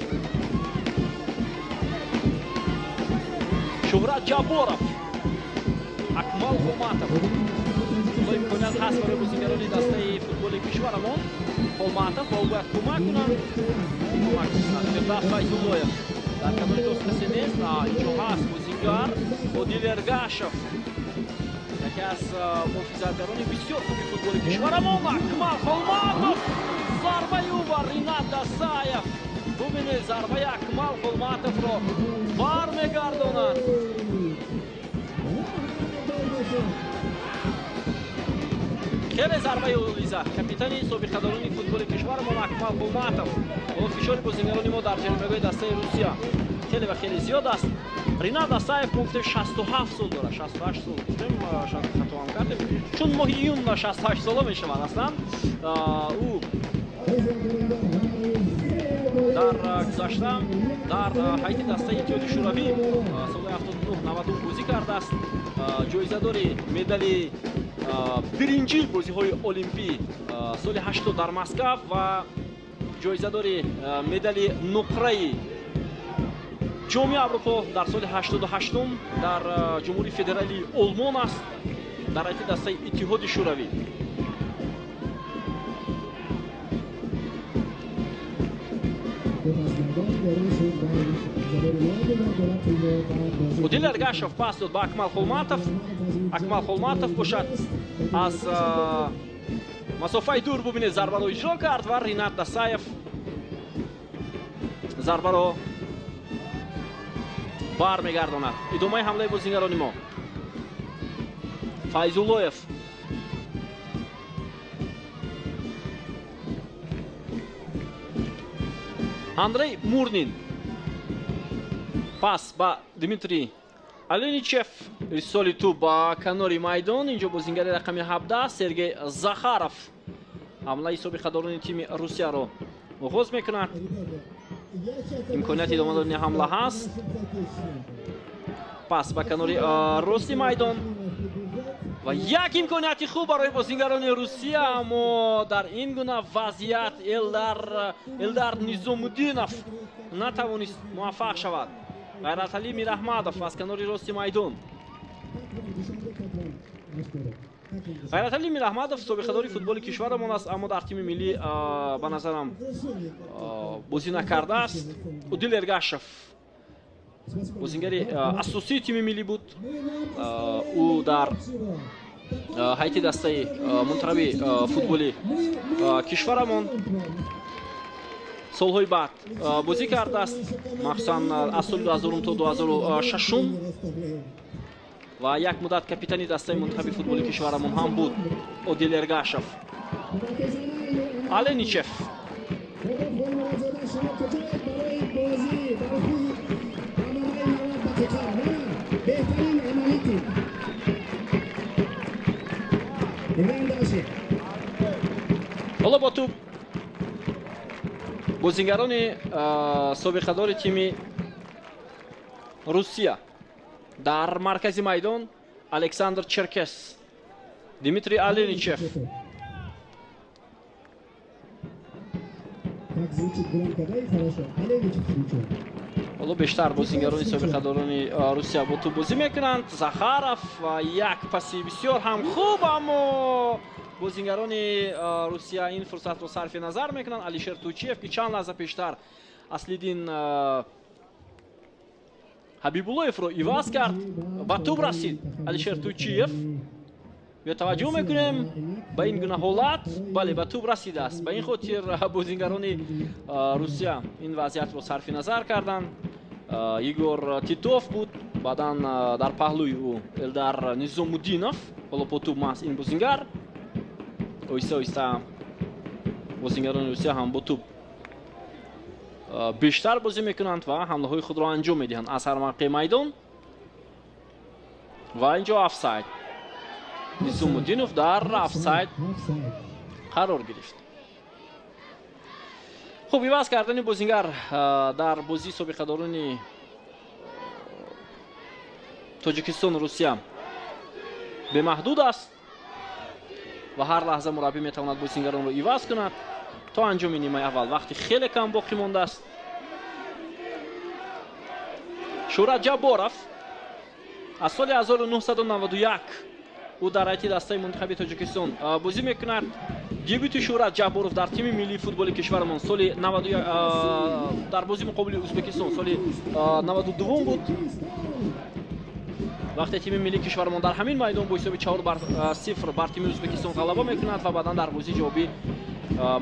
Шуҳрат Ҷабборов, Акмал Холматов. Имконият ҳаст барои бозигарони дастаи футболи кишварамон. Холматов, ба ӯ бояд кӯмак кунанд, кӯмак кунанд. Фирдавс Файзуллоев, дар канори рост касе нест. Инҷо ҳаст бозигар Одил Эргашев, яке аз муҳофизатгарони бисёр хуби футболи кишварамон. Акмал Холматов, зарбаи ӯ ва Ринат Дасаев, бубинед, зарбаи Акмал Холматовро бармегардонад. Хеле зарбаи олиза капитани собиқадорони футболи кишварамон Акмал Холматов. Ҳоло фишори бозигарони мо дар ҷаримагоҳи дастаи Русия хеле ва хеле зиёд аст. Ринат Дасаев, мо гуфтем, 67 сол дорад, 68 сол гуфтем, шояд хатоам кардем, чун моҳи июн 68 сола мешавад. Аслан ӯ дар гузашта дар ҳайати дастаи Иттиҳоди Шӯравӣ соли 79-90 бозӣ кардааст, ҷоизадори медали биринҷии бозиҳои олимпӣ соли 80 дар Москав ва ҷоизадори медали нуқраи Ҷоми Аврупо дар соли 88 дар Ҷумҳурии Федералии Олмон аст дар ҳайати дастаи Иттиҳоди Шӯравӣ. Одил Эргашев пас дод ба Акмал Холматов. Акмал Холматов бошад, аз масофаи дур, бубинед, зарбаро иҷро кард ва Ринат Дасаев зарбаро бармегардонад. Идомаи ҳамлаи бозигарони мо: Файзуллоев, Андрей Мурнин, пас ба Дмитрий Аленичев, ирсоли тӯб ба канори майдон. Инҷо бозингари рақами 17 Сергей Захаров ҳамлаи собиқадорони тими Русияро оғоз мекунад. Имконияти идома додани ҳамла ҳаст. Пас ба канори рости майдон ва як имконияти хуб барои бозингарони Русия, аммо дар ин гуна вазъият Элдар Низомуддинов натавонист муваффақ шавад. Ғайраталӣ Мираҳмадов аз канори рости майдон. Ғайраталӣ Мираҳмадов собиқадори футболи кишварамон аст, аммо дар тими миллӣ, ба назарам, бозӣ накардааст. Одил Эргашев бозингари асосии тими миллӣ буд. Ӯ дар ҳайати дастаи мунтахаби футболи кишварамон солҳои баъд бозӣ кардааст, махсусан аз соли 2000 то 2006, ва як муддат капитани дастаи мунтахаби футболи кишварамон ҳам буд Одил Эргашев. Аленичев, ҳоло бо тӯб бозингарони собиқадори тими Русия. Дар маркази майдон Александр Черкес, Дмитрий Аленичев. Ҳоло бештар бозингарони собиқадорони Русия бо тӯб бозӣ мекунанд. Захаров, як паси бисёр ҳам хуб, аммо бозингарони Русия ин фурсатро сарфи назар мекунанд. Алишер Тучиев, ки чанд лаҳза пештар Аслиддин Ҳабибуллоевро иваз кард, ба тӯб расид Алишер Тучиев. Таваҷҷӯҳ мекунем ба ин гуна ҳолат. Бале, ба тӯб расидааст. Ба ин хотир бозингарони Русия ин вазъиятро сарфи назар карданд. Игор Титов буд, баъдан дар паҳлӯи ӯ Элдар Низомуддинов. Ҳоло бо тӯб маҳз ин бозингар. Оҳиста оҳиста бозингарони Русия ҳам бо тӯб бештар бозӣ мекунанд ва ҳамлаҳои худро анҷом медиҳанд аз ҳар мавқеи майдон. Ва инҷо офсайд. Низомуддинов дар офсайд қарор гирифт. Хуб, иваз кардани бозингар дар бозии собиқадорони Тоҷикистону Русия бемаҳдуд аст ва ҳар лаҳза мураббӣ метавонад бозингаронро иваз кунад. То анҷоми нимаи аввал вақти хеле кам боқӣ мондааст. Шӯҳрат Ҷабборов аз соли 1991 ӯ дар ҳайати дастаи мунтахаби Тоҷикистон бозӣ мекунад. Дебюти Шӯҳрат Ҷабборов дар тими миллии футболи кишварамон соли 91 дар бозӣ муқобили Ӯзбекистон соли 92 буд. Вақте тими миллии кишварамон дар ҳамин майдон бо ҳисоби 4-0 бар тими Ӯзбекистон ғалаба мекунад ва баъдан дар бозии ҷавобӣ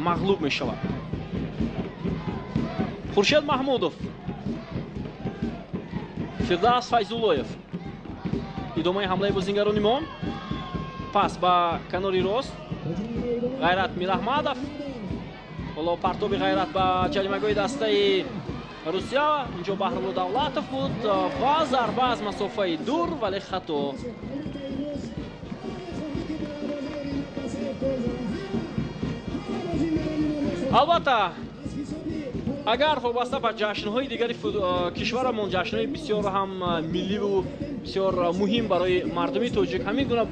мағлуб мешавад. Хуршед Маҳмудов, Фирдавс Файзуллоев. Идомаи ҳамлаи бозингарони мо. Пас ба канори рост Ғайрат Мираҳмадов. Ҳоло партоби Ғайрат ба ҷаримагоҳи дастаи Русия. Инҷо Баҳрулло Давлатов буд ва зарба аз масофаи дур, вале хато. Албатта, агар вобаста ба ҷашнҳои дигари кишварамон, ҷашнҳои бисёр ҳам милливу бисёр муҳим барои мардуми тоҷик, ҳамин гуна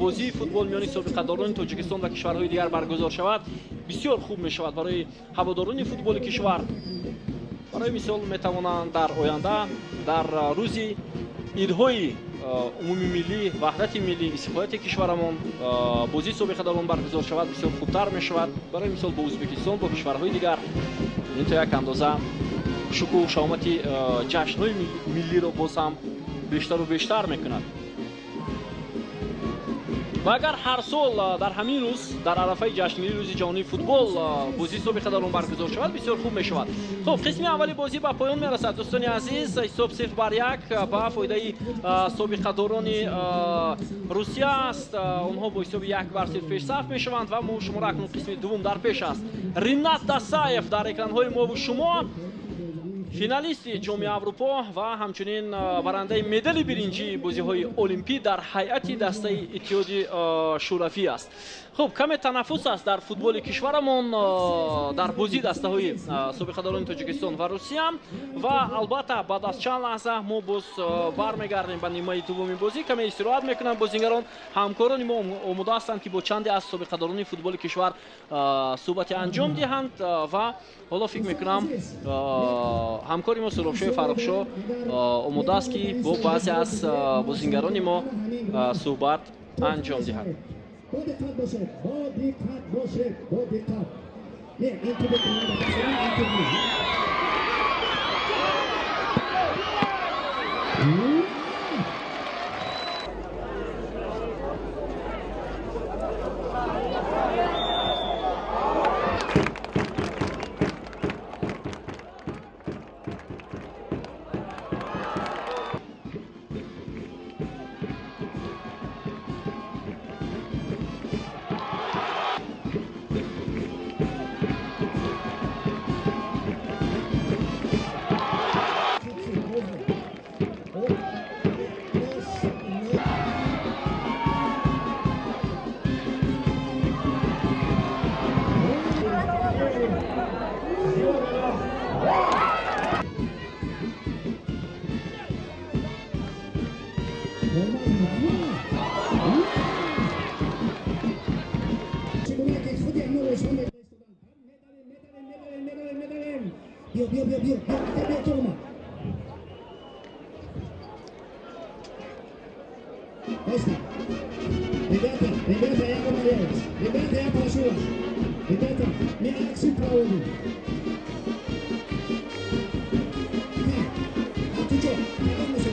бозии футбол миёни собиқадорони Тоҷикистон ва кишварҳои дигар баргузор шавад, бисёр хуб мешавад барои ҳаводорони футболи кишвар. Барои мисол метавонанд дар оянда дар рӯзи идҳои умумимиллӣ, ваҳдати миллӣ, истиқлолияти кишварамон бозии собиқадорон баргузор шавад, бисёр хубтар мешавад. Барои мисол бо Ӯзбекистон, бо кишварҳои дигар ин то як андоза шукӯҳу шаҳомати ҷашнҳои миллиро боз ҳам бештару бештар мекунад. Ва агар ҳар сол дар ҳамин рӯз дар арафаи ҷашнгирии рӯзи ҷаҳонии футбол бозии собиқадорон баргузор шавад, бисёр хуб мешавад. Хуб, қисми аввали бозӣ ба поён мерасад, дӯстони азиз. Ҳисоб 0-1 ба фоидаи собиқадорони Русия аст. Онҳо бо ҳисоби 1-0 пешсаф мешаванд ва мо шуморо акнун қисми дуввум дар пеш аст. Ринат Дасаев дар экранҳои мову шумо, финалисти ҷоми Аврупо ва ҳамчунин барандаи медали биринҷии бозиҳои олимпӣ дар ҳайати дастаи Иттиҳоди Шӯравӣ аст. Хуб, каме танаффус аст дар футболи кишварамон дар бозии дастаҳои собиқадорони Тоҷикистон ва Русия ва албатта баъд аз чанд лаҳза мо боз бармегардем ба нимаи дуввуми бозӣ. Каме истироҳат мекунанд бозингарон. Ҳамкорони мо омода ҳастанд, ки бо чанде аз собиқадорони футболи кишвар суҳбате анҷом диҳанд ва ҳоло фикр мекунам ҳамкори мо Суробшоҳи Фаррухшоҳ омода аст, ки бо баъзе аз бозингарони мо суҳбат анҷом диҳад. Бо диққат бошед, бо диққат бошед, бо диққат. Не, ин туби ин туби. Ребята, я умоляю вас. Ребята, я прошу вас. Ребята, мы акцию проводим. Так, а ты что? Потом мы с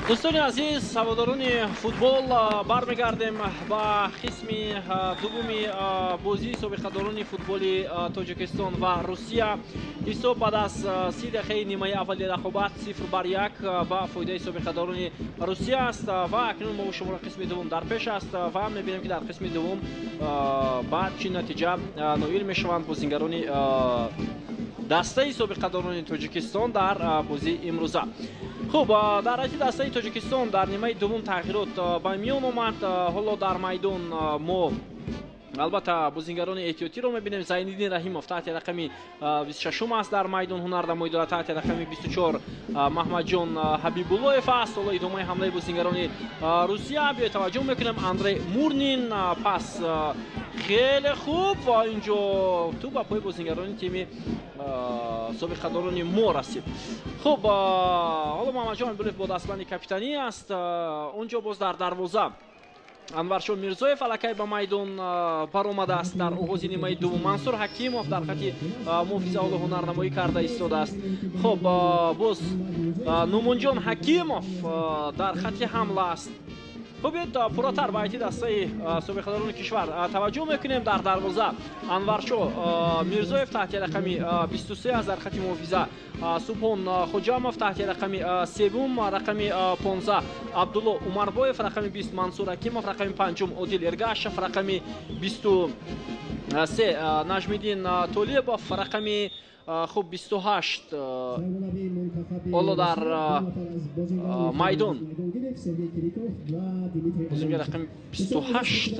Дӯстони азиз, ҳаводорони футбол, бармегардем ба қисми дуввуми бозии собиқадорони футболи Тоҷикистон ва Русия. Ҳисоб баъд аз 30 дақиқаи нимаи аввали рақобат 0-1 ба фоидаи собиқадорони Русия аст ва акнун мо шуморо қисми дуввум дар пеш аст ва мебинем, ки дар қисми дуввум ба чӣ натиҷа ноил мешаванд бозингарони дастаи собиқадорони Тоҷикистон дар бозии имрӯза. Хуб, дар ҳайати дастаи Тоҷикистон дар нимаи дуввум тағйирот ба миён омад. Ҳоло дар майдон мо албатта бозингарони эҳтиётиро мебинем. Зайниддин Раҳимов таҳти рақами 26 аст дар майдон ҳунарнамоӣ дорад, таҳти рақами 24 Маҳмадҷон Ҳабибуллоев аст. Ҳоло идомаи ҳамлаи бозингарони Русия. Биёед таваҷҷӯҳ мекунем, Андрей Мурнин пас хеле хуб ва инҷо тӯб ба пои бозингарони тими собиқадорони мо расид. Хуб, ҳоло Маҳмадҷон Ҳабибуллоев бо дастбанди капитанӣ аст. Он ҷо боз дар дарвоза Анваршо Мирзоев аллакай ба майдон баромадааст дар оғози нимаи дуввум. Мансур Ҳакимов дар хати муҳофиза ҳоло ҳунарнамоӣ карда истодааст. Хуб, боз Нумонҷон Ҳакимов дар хати ҳамла аст. Хуб, пурратар ба ҳайати дастаи собиқадорони кишвар таваҷҷӯҳ мекунем. Дар дарвоза Анваршо Мирзоев таҳти рақами 23 аст, дар хати муҳофиза Субҳон Хоҷамов таҳти рақами севум, рақами 15 Абдулло Умарбоев, рақами 20 Мансур Ҳакимов, рақами панҷум Одил Эргашев, рақами 23 Наҷмиддин Толибов, рақами хуб 28 ҳоло дар майдон бозингари рақами 28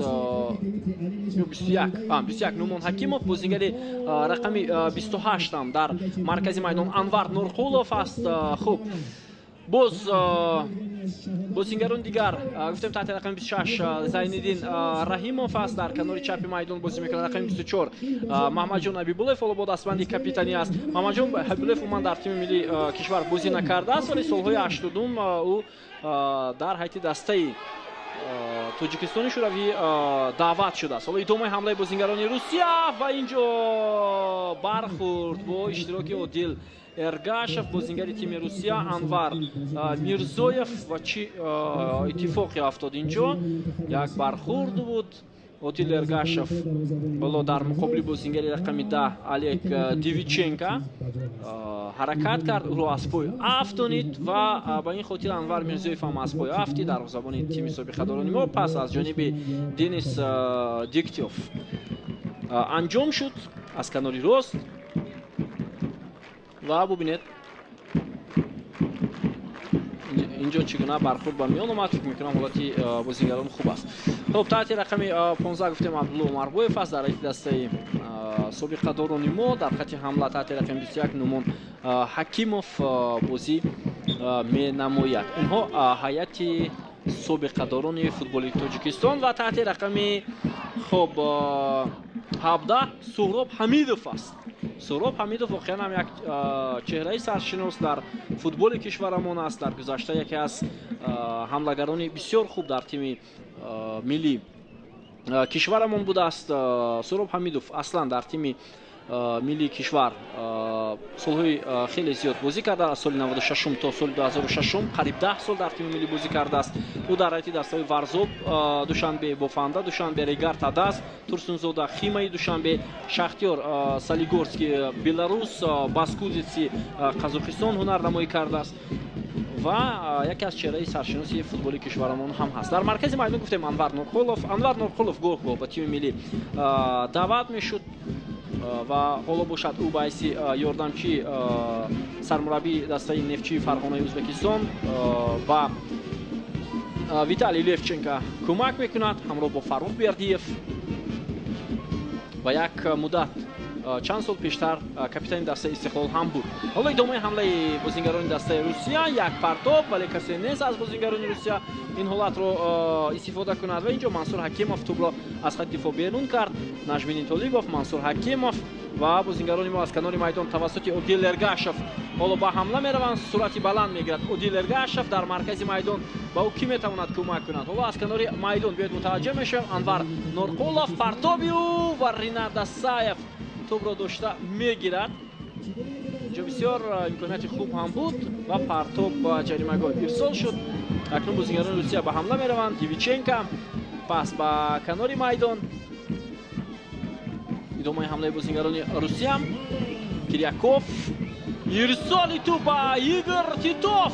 ё 21, 21 Нумон Ҳакимов, бозингари рақами 28-ам дар маркази майдон Анвар Нурқулов аст. Хуб, боз бозингарони дигар гуфтем, таҳти рақами 26 Зайниддин Раҳимов аст, дар канори чапи майдон бозӣ мекунад. Рақами 24 Маҳмадҷон Ҳабибуллоев ҳоло бо дастбанди капитанӣ аст. Маҳмадҷон Ҳабибуллоев умуман дар тими миллии кишвар бозӣ накардааст, вале солҳои 80-ум ӯ дар ҳайати дастаи Тоҷикистони Шӯравӣ даъват шудааст. Ҳоло идомаи ҳамлаи бозингарони Русия ва инҷо бархӯрд бо иштироки Одил Эргашев, бозингари тими Русия Анвар Мирзоев ва чӣ иттифоқе афтод инҷо? Як бархӯрд буд. Одил Эргашев ҳоло дар муқобили бозингари рақами 10 Олег Дивиченко ҳаракат кард, ӯро аз пой афтонид ва ба ин хотир Анвар Мирзоев ҳам аз пой афтид. Дарвозабони тими собиқадорони мо пас аз ҷониби Денис Диктёв анҷом шуд аз канори рост ва бубинед, инҷо чӣ гуна бархӯрд ба миён омад. Фикр мекунам, ҳолати бозингарон хуб аст. Хуб, таҳти рақами 15 гуфтем Абдулло Умарбоев аст дар ҳайати дастаи собиқадорони мо. Дар хати ҳамла таҳти рақами 21 Нумон Ҳакимов бозӣ менамояд. Инҳо ҳайати собиқадорони футболи Тоҷикистон ва таҳти рақами хуб 17 Суҳроб Ҳамидов аст. Суҳроб Ҳамидов воқеан ҳам як чеҳраи саршинос дар футболи кишварамон аст. Дар гузашта яке аз ҳамлагарони бисёр хуб дар тими миллӣ кишварамон будааст. Суҳроб Ҳамидов аслан дар тими миллии кишвар солҳои хеле зиёд бозӣ карда, аз соли 96 то соли 2006, қариб 10 сол дар тими миллӣ бозӣ кардааст. Ӯ дар ҳайати дастаҳои Варзоб Душанбе, Бофанда Душанбе, Регар Тадаз, Турсунзода, Химаи Душанбе, Шахтёр Солигорски Беларус, Баскузиси Қазоқистон ҳунарнамоӣ кардааст ва яке аз чеҳраи саршиноси футболи кишварамон ҳам ҳаст. Дар маркази майдон гуфтем Анвар Нурқулов. Анвар Нурқулов гоҳ гоҳ ба тими миллӣ даъват мешуд ва ҳоло бошад ӯ ба ҳайси ёрдамчи сармураббии дастаи Нефтчии Фарғонаи Ӯзбекистон ба Виталий Левченко кӯмак мекунад ҳамроҳ бо Фаррух Бердиев ва як муддат Чанд сол пештар капитани дастаи Истиқлол ҳам буд. Ҳоло идомаи ҳамлаи бозингарони дастаи Русия, як партоб, вале касе нест аз бозингарони Русия ин ҳолатро истифода кунад ва инҷо Мансур Ҳакимов тӯбро аз хати дифоъ берун кард. Нажмиддин Толибов, Мансур Ҳакимов ва бозингарони мо аз канори майдон тавассути Одил Эргашев ҳоло ба ҳамла мераванд. Суръати баланд мегирад Одил Эргашев дар маркази майдон, ба ӯ кӣ метавонад кӯмак кунад? Ҳоло аз канори майдон биёед мутаваҷҷеҳ мешавем. Анвар Норқулов, партоби ӯ ва Ринат Дасаев тӯбро дошта мегирад. Инҷо бисёр имконияти хуб ҳам буд ва партоб ба ҷаримагоҳ ирсол шуд. Акнун бозингарони Русия ба ҳамла мераванд. Дивиченко пас ба канори майдон. Идомаи ҳамлаи бозингарони Русия. Киряков, ирсоли тӯб ба Игор Титов.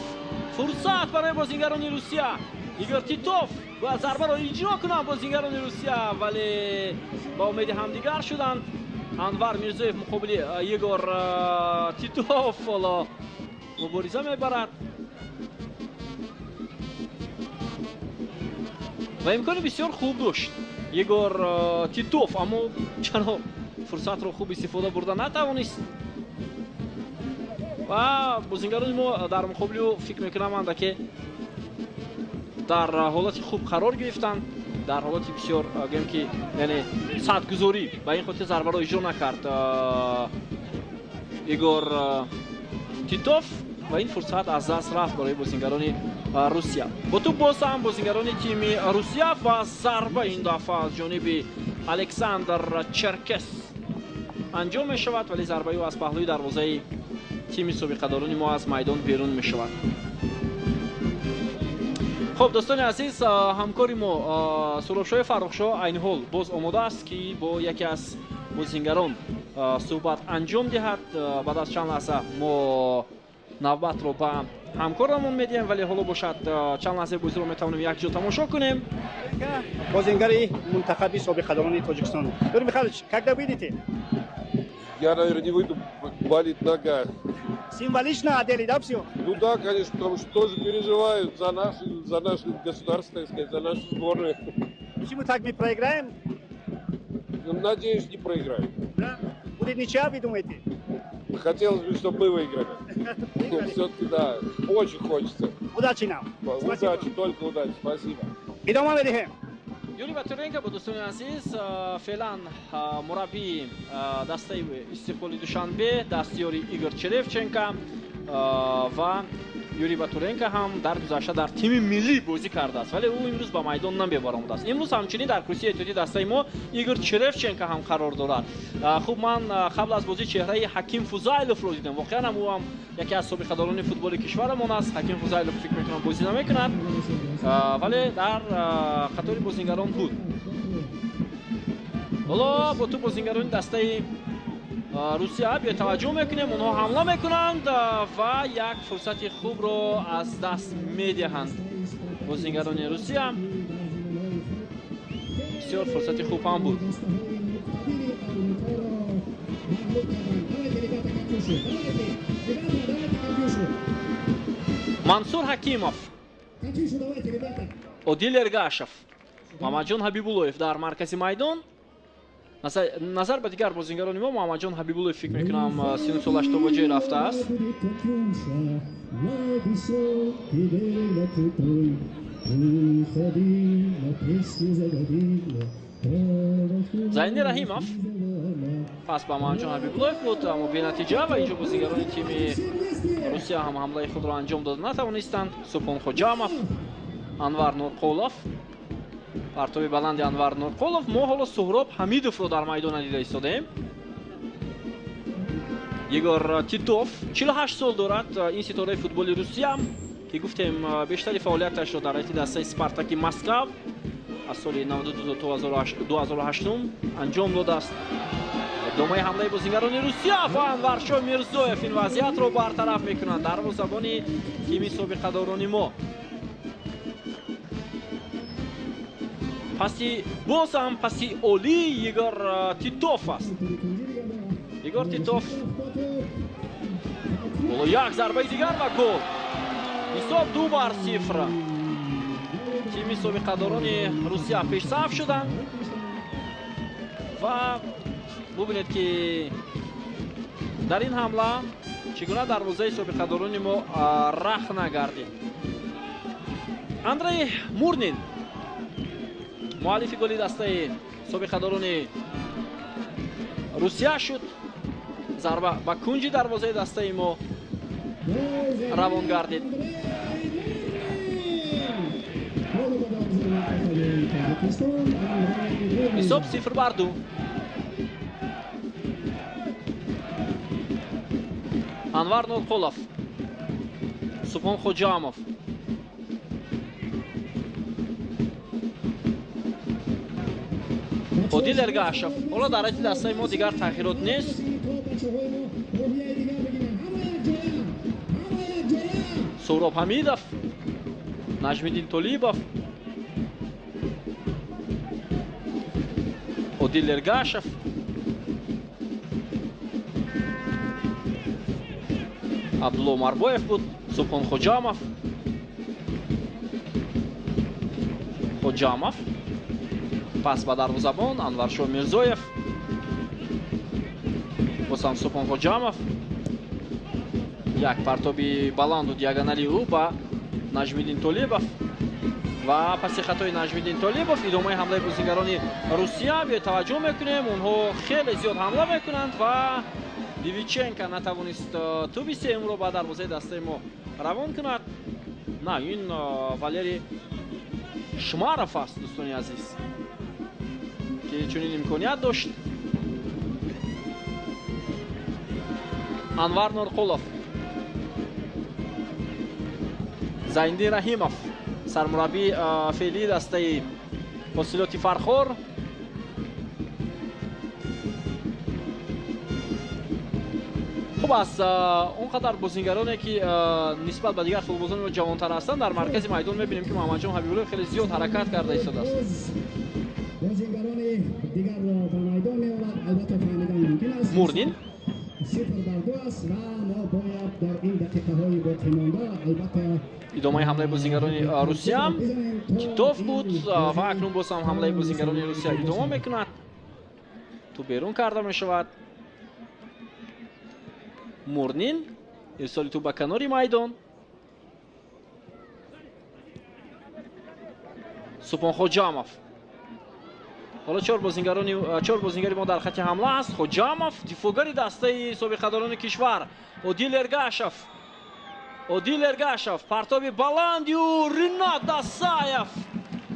Фурсат барои бозингарони Русия. Игор Титов бояд зарбаро иҷро кунанд бозингарони Русия, вале ба умеди ҳамдигар шуданд. Анвар Мирзоев муқобили Егор Титов ҳоло мубориза мебарад ва имкони бисёр хуб дошт Егор Титов, аммо чаро фурсатро хуб истифода бурда натавонист ва бозингарони мо дар муқобили ӯ фикр мекунам, ки дар ҳолати хуб қарор гирифтанд, дар ҳолати бисёр гӯем ки яъне садгузорӣ, ба ин хотир зарбаро иҷро накард Игор Титов ва ин фурсат аз даст рафт барои бозингарони Русия. Бо тӯб боз ҳам бозингарони тими Русия ва зарба ин дафъа аз ҷониби Александр Черкес анҷом мешавад, вале зарбаи ӯ аз паҳлӯи дарвозаи тими собиқадорони мо аз майдон берун мешавад. Хуб, дӯстони азиз, ҳамкори мо Суробшоҳи Фаррухшоҳ айни ҳол боз омода аст, ки бо яке аз бозингарон суҳбат анҷом диҳад. Баъд аз чанд лаҳза мо навбатро ба ҳамкорамон медиҳем, вале ҳоло бошад чанд лаҳзаи бозиро метавонем якҷо тамошо кунем. Бозингари мунтахаби собиқадорони Тоҷикистон. Юрий Михайлович, когда выйдете? Я, наверное, не выйду, болит нога. Символично одели, да, все? Ну да, конечно, потому что тоже переживают за наше государство, так сказать, за нашу сборную. Почему так мы проиграем? Ну, надеюсь, не проиграем. Да? Будет ничья, вы думаете? Хотелось бы, чтобы мы выиграли. Все-таки, да, очень хочется. Удачи нам. Удачи, только удачи, спасибо. Идома медиҳем. Юрий Батуренко бо дӯстони азиз, феълан мураббии дастаи Истиқлоли Душанбе, дастёри Игор Черевченко ва Юрий Батуренко ҳам дар гузашта дар тими миллӣ бозӣ кардааст, вале ӯ имрӯз ба майдон намебаромадааст. Имрӯз ҳамчунин дар курсии эҳтиётии дастаи мо Игор Черевченко ҳам қарор дорад. Хуб, ман қабл аз бозӣ чеҳраи Ҳаким Фузайловро дидам. Воқеан ҳам ӯ ҳам яке аз собиқадорони футболи кишварамон аст. Ҳаким Фузайлов фикр мекунам бозӣ намекунад, вале дар қатори бозингарон буд. Ҳоло бо ту бозингарони дастаи Русия бетаваҷҷӯҳ мекунем, онҳо ҳамла мекунанд ва як фурсати хубро аз даст медиҳанд бозингарони Русия. Бисёр фурсати хуб ҳам буд. Мансур Ҳакимов, Одил Эргашев, Мамаҷон Ҳабибуллоев дар маркази майдон. Назар ба дигар бозингарони мо, Муҳаммадҷон Ҳабибуллоев фикр мекунам сину солаш то ба ҷой рафтааст. Зайни Раҳимов пас ба Муҳаммадҷон Ҳабибуллоев буд, аммо бенатиҷа ва инҷо бозингарони тими Русия ҳам ҳамлаи худро анҷом дода натавонистанд. Субҳон Хоҷамов, Анвар Нурқулов, партоби баланди Анвар Нурқулов. Мо ҳоло Суҳроб Ҳамидовро дар майдон дида истодаем. Егор Титов 48 сол дорад, ин ситораи футболи Русия, ки гуфтем бештари фаъолияташро дар ҳайати дастаи Спартаки Москав аз соли 92 то 2008 анҷом додааст. Идомаи ҳамлаи бозингарони Русия ва Анваршоҳ Мирзоев ин вазъиятро бартараф мекунанд дарвозабони тими собиқадорони мо. Паси боз ҳам паси олии Егор Титов аст. Егор Титов боло як зарбаи дигар ва гол. Ҳисоб 2-0. Тими собиқадорони Русия пешсаф шуданд ва Бубинед, ки дар ин ҳамла чӣ гуна дарвозаи собиқадорони мо рахна гардид. Андрей Мурнин муаллифи голи дастаи собиқадорони Русия шуд. Зарба ба кунҷи дарвозаи дастаи мо равон гардид. Ҳисоб 0-2. Анвар Нурқулов, Субҳон Хоҷамов, Одил Эргашев. Ҳоло дар ҳайати дастаи мо дигар тағйирот нест. Суҳроб Ҳамидов, Наҷмиддин Толибов, Одил Эргашев, Абдулло Марбоев буд, Субҳон Хоҷамов, Хоҷамов пас ба дарвозабон Анваршо Мирзоев, бозам Субҳон Хоҷамов. Як партоби баланду диагонали ӯ ба Наҷмиддин Толибов ва паси хатои Наҷмиддин Толибов идомаи ҳамлаи бозигарони Русия. Биёед таваҷҷӯҳ мекунем, онҳо хеле зиёд ҳамла мекунанд ва Дивиченко натавонист тӯби сеюмро ба дарвозаи дастаи мо равон кунад. На, ин Валерий Шмаров аст, дӯстони азиз, ки чунин имконият дошт. Анвар Нурқулов, Зайндин Раҳимов, сармураббии феълии дастаи Ҳосилоти Фархор. Хуб аст, он қадар бозингароне, ки нисбат ба дигар футболбозони мо ҷавонтар ҳастанд, дар маркази майдон мебинем, ки Муҳаммадҷон Ҳабибуллоев хеле зиёд ҳаракат карда истодааст. Бозингарони дигарро ба майдон меорад, албатта фаҳмидан мумкин аст. Мурнин 0-2 аст ва мо бояд дар ин дақиқаҳои боқимонда албатта идомаи ҳамлаи бозингарони Русия. Титов буд ва акнун боз ҳам ҳамлаи бозингарони Русия идома мекунад. Тӯб берун карда мешавад. Мурнин ирсоли тӯб ба канори майдон. Субҳон Хоҷамов. Ҳоло чор бозингари мо дар хати ҳамла аст. Хоҷамов, дифоъгари дастаи собиқадорони кишвар, Одил Эргашев. Одил Эргашев, партоби баланди ӯ, Ринат Дасаев.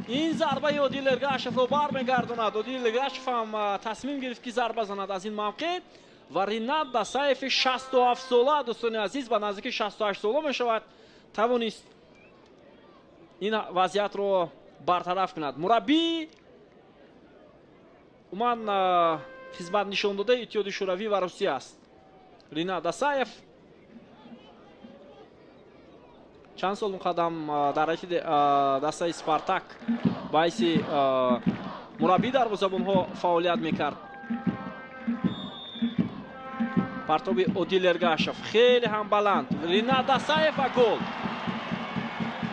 Ин зарбаи Одил Эргашевро бармегардонад. Одил Эргашев ҳам тасмим гирифт, ки зарба занад аз ин мавқеъ ва Ринат Дасаеви 67 сола, дӯстони азиз, ба наздики 68 сола мешавад, тавонист ин вазъиятро бартараф кунад. Мураббӣ умуман хизмат нишондодаи Иттиҳоди Шӯравӣ ва Русия аст. Ринат Дасаев чанд сол муқаддам дар ҳайати дастаи Спартак ба ҳайси мураббии дарвозабонҳо фаъолият мекард. Партоби Одил Эргашев хеле ҳам баланд. Ринат Дасаев ва гол.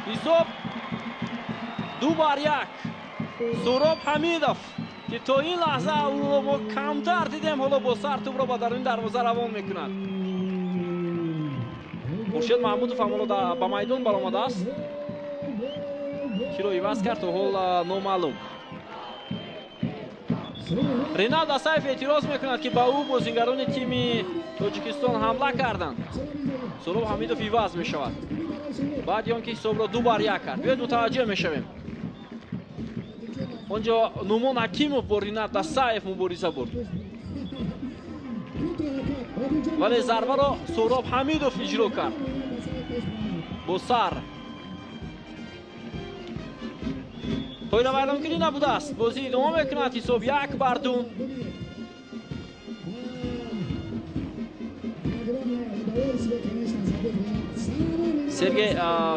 Ҳисоб 2-1. Суҳроб Ҳамидов, ки то ин лаҳза ӯро мо камтар дидем, ҳоло бо сар тӯбро ба даруни дарвоза равон мекунад. Хуршед Маҳмудов ҳам ҳоло ба майдон баромадааст. Киро иваз кард, то ҳол номаълум. Ринат Дасаев эътироз мекунад, ки ба ӯ бозингарони тими Тоҷикистон ҳамла карданд. Суҳроб Ҳамидов иваз мешавад баъди он ки ҳисобро 2-1 кард. Биёед мутаваҷҷеҳ мешавем. Он ҷо Нумон Ҳакимов бо Ринат Дасаев мубориза бурд, вале зарбаро Суҳроб Ҳамидов иҷро кард бо сар. Қоидавайронкунӣ набудааст. Бозӣ идома мекунад. Ҳисоб 1-2. Сергей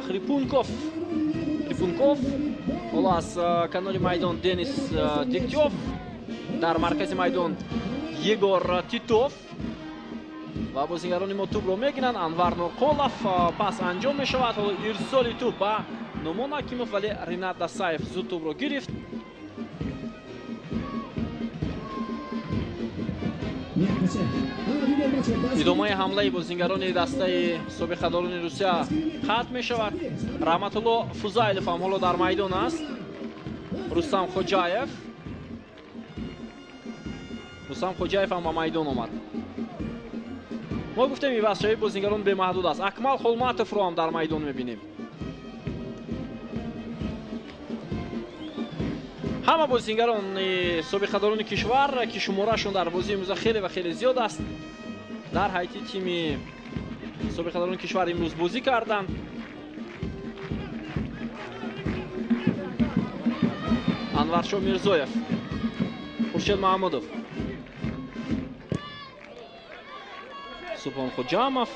Хрипунков, Хрипунков ҳоло аз канори майдон Денис Дегтёв, дар маркази майдон Егор Титов ва бозингарони мо тӯбро мегиранд. Анвар Нурқолов, пас анҷом мешавад. Ҳоло ирсоли тӯб ба Нумон Ҳакимов, вале Ринат Дасаев зуд тӯбро гирифт. Идомаи ҳамлаи бозингарони дастаи собиқадорони Русия қатъ мешавад. Раҳматулло Фузайлов ҳам ҳоло дар майдон аст. Рустам Хоҷаев. Рустам Хоҷаев ҳам ба майдон омад. Мо гуфтем ивазшавии бозингарон бемаҳдуд аст. Акмал Холматовро ҳам дар майдон мебинем. Ҳама бозингарони собиқадорони кишвар, ки шуморашон дар бозии имрӯза хеле ва хеле зиёд аст, дар ҳайати тими собиқадорони кишвар имрӯз бозӣ карданд. Анваршо Мирзоев, Хуршед Маҳмудов, Субҳон Хоҷамов.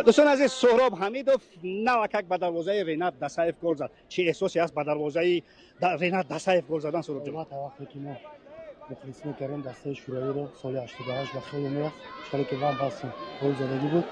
Дӯстони азиз, Суҳроб Ҳамидов навакак ба дарвозаи Ринат Дасаев гол зад. Чӣ эҳсосе аст ба дарвозаи Ринат Дасаев гол задан, Суҳроб ҷон? Албатта, вақте ки мо мухлисӣ мекардем дастаи Шӯравиро соли 88 ба хеле мерафт, чаро ки Ван Бастен гол задагӣ буд.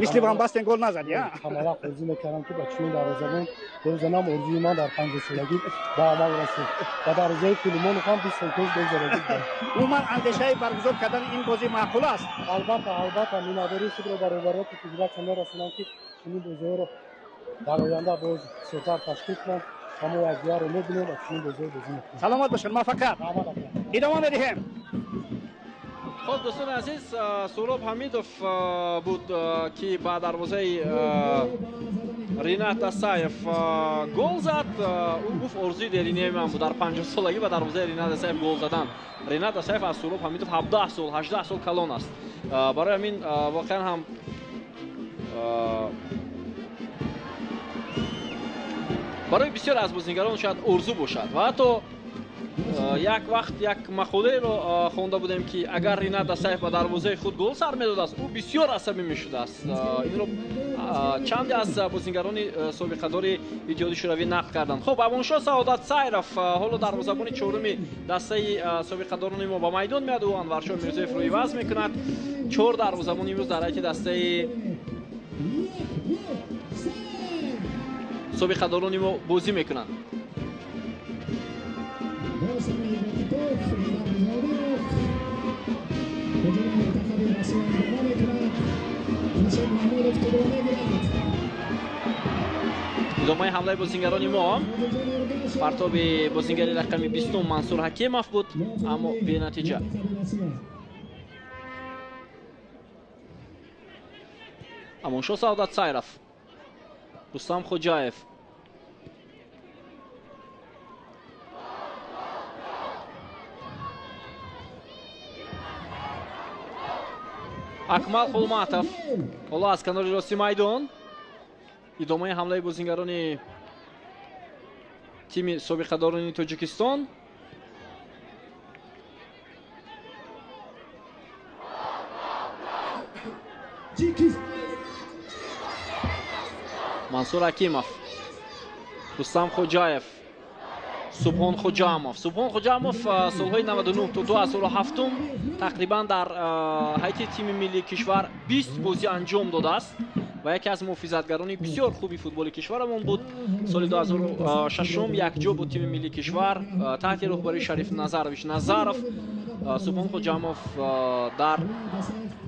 Мисли Ван Бастен гол назад, я? Ҳама вақт орзу мекардам, ки ба чунин дарвозабон гол занам. Орзуи ман дар 50-солагӣ ба амал расид. Ба дарвозаи Филимонов ҳам 20 сол пеш гол задагӣ будам. Умуман андешаи баргузор кардани ин бозӣ маъқул аст? Албатта, албатта, миннатдории худро ба роҳбароти федератсия мерасонам, ки чунин бозиҳоро дар оянда боз бисёртар ташкил кунанд ва мо якдигарро мебинем ва чунин бозиҳо бозӣ мекунем. Саломат бошед, муваффақият. Идома медиҳем. Хуб, дӯстони азиз, Суҳроб Ҳамидов буд, ки ба дарвозаи Ринат Дасаев гол зад. Ӯ гуфт, орзуи деринаи ман буд дар 50-солагӣ ба дарвозаи Ринат Дасаев гол задан. Ринат Дасаев аз Суҳроб Ҳамидов 17 сол, 18 сол калон аст. Барои ҳамин воқеан ҳам барои бисёр аз бозингарон шояд орзу бошад. Ва ҳатто як вақт як мақолаеро хонда будем, ки агар Ринат Дасаев ба дарвозаи худ гол сар медодааст, ӯ бисёр асабӣ мешудааст. Инро чанде аз бозингарони собиқадори Иттиҳоди Шӯравӣ нақл карданд. Хуб, Амоншо Саодат Сайров ҳоло дарвозабони чоруми дастаи собиқадорони мо ба майдон меяд. Ӯ Анваршо Мирзоевро иваз мекунад. Чор дарвозабон имрӯз дар ҳайати дастаи собиқадорони мо бозӣ мекунанд. Идомаи ҳамлаи бозингарони мо. Партоби бозингари рақами 20 Мансур Ҳакимов буд, аммо бенатиҷа. Амоншо Саодат Сайров, Рустам Хоҷаев, Акмал Холматов ҳоло аз канори рости майдон. Идомаи ҳамлаи бозингарони тими собиқадорони Тоҷикистон. Мансур Ҳакимов, Рустам Хоҷаев, Субҳон Хоҷамов. Субҳон Хоҷамов солҳои 99 то 2007 тақрибан дар ҳайати тими миллии кишвар 20 бозӣ анҷом додааст ва яке аз муҳофизатгарони бисёр хуби футболи кишварамон буд. Соли 2006 якҷо бо тими миллии кишвар таҳти роҳбарии Шариф Назарович Назаров Субҳон Хоҷамов дар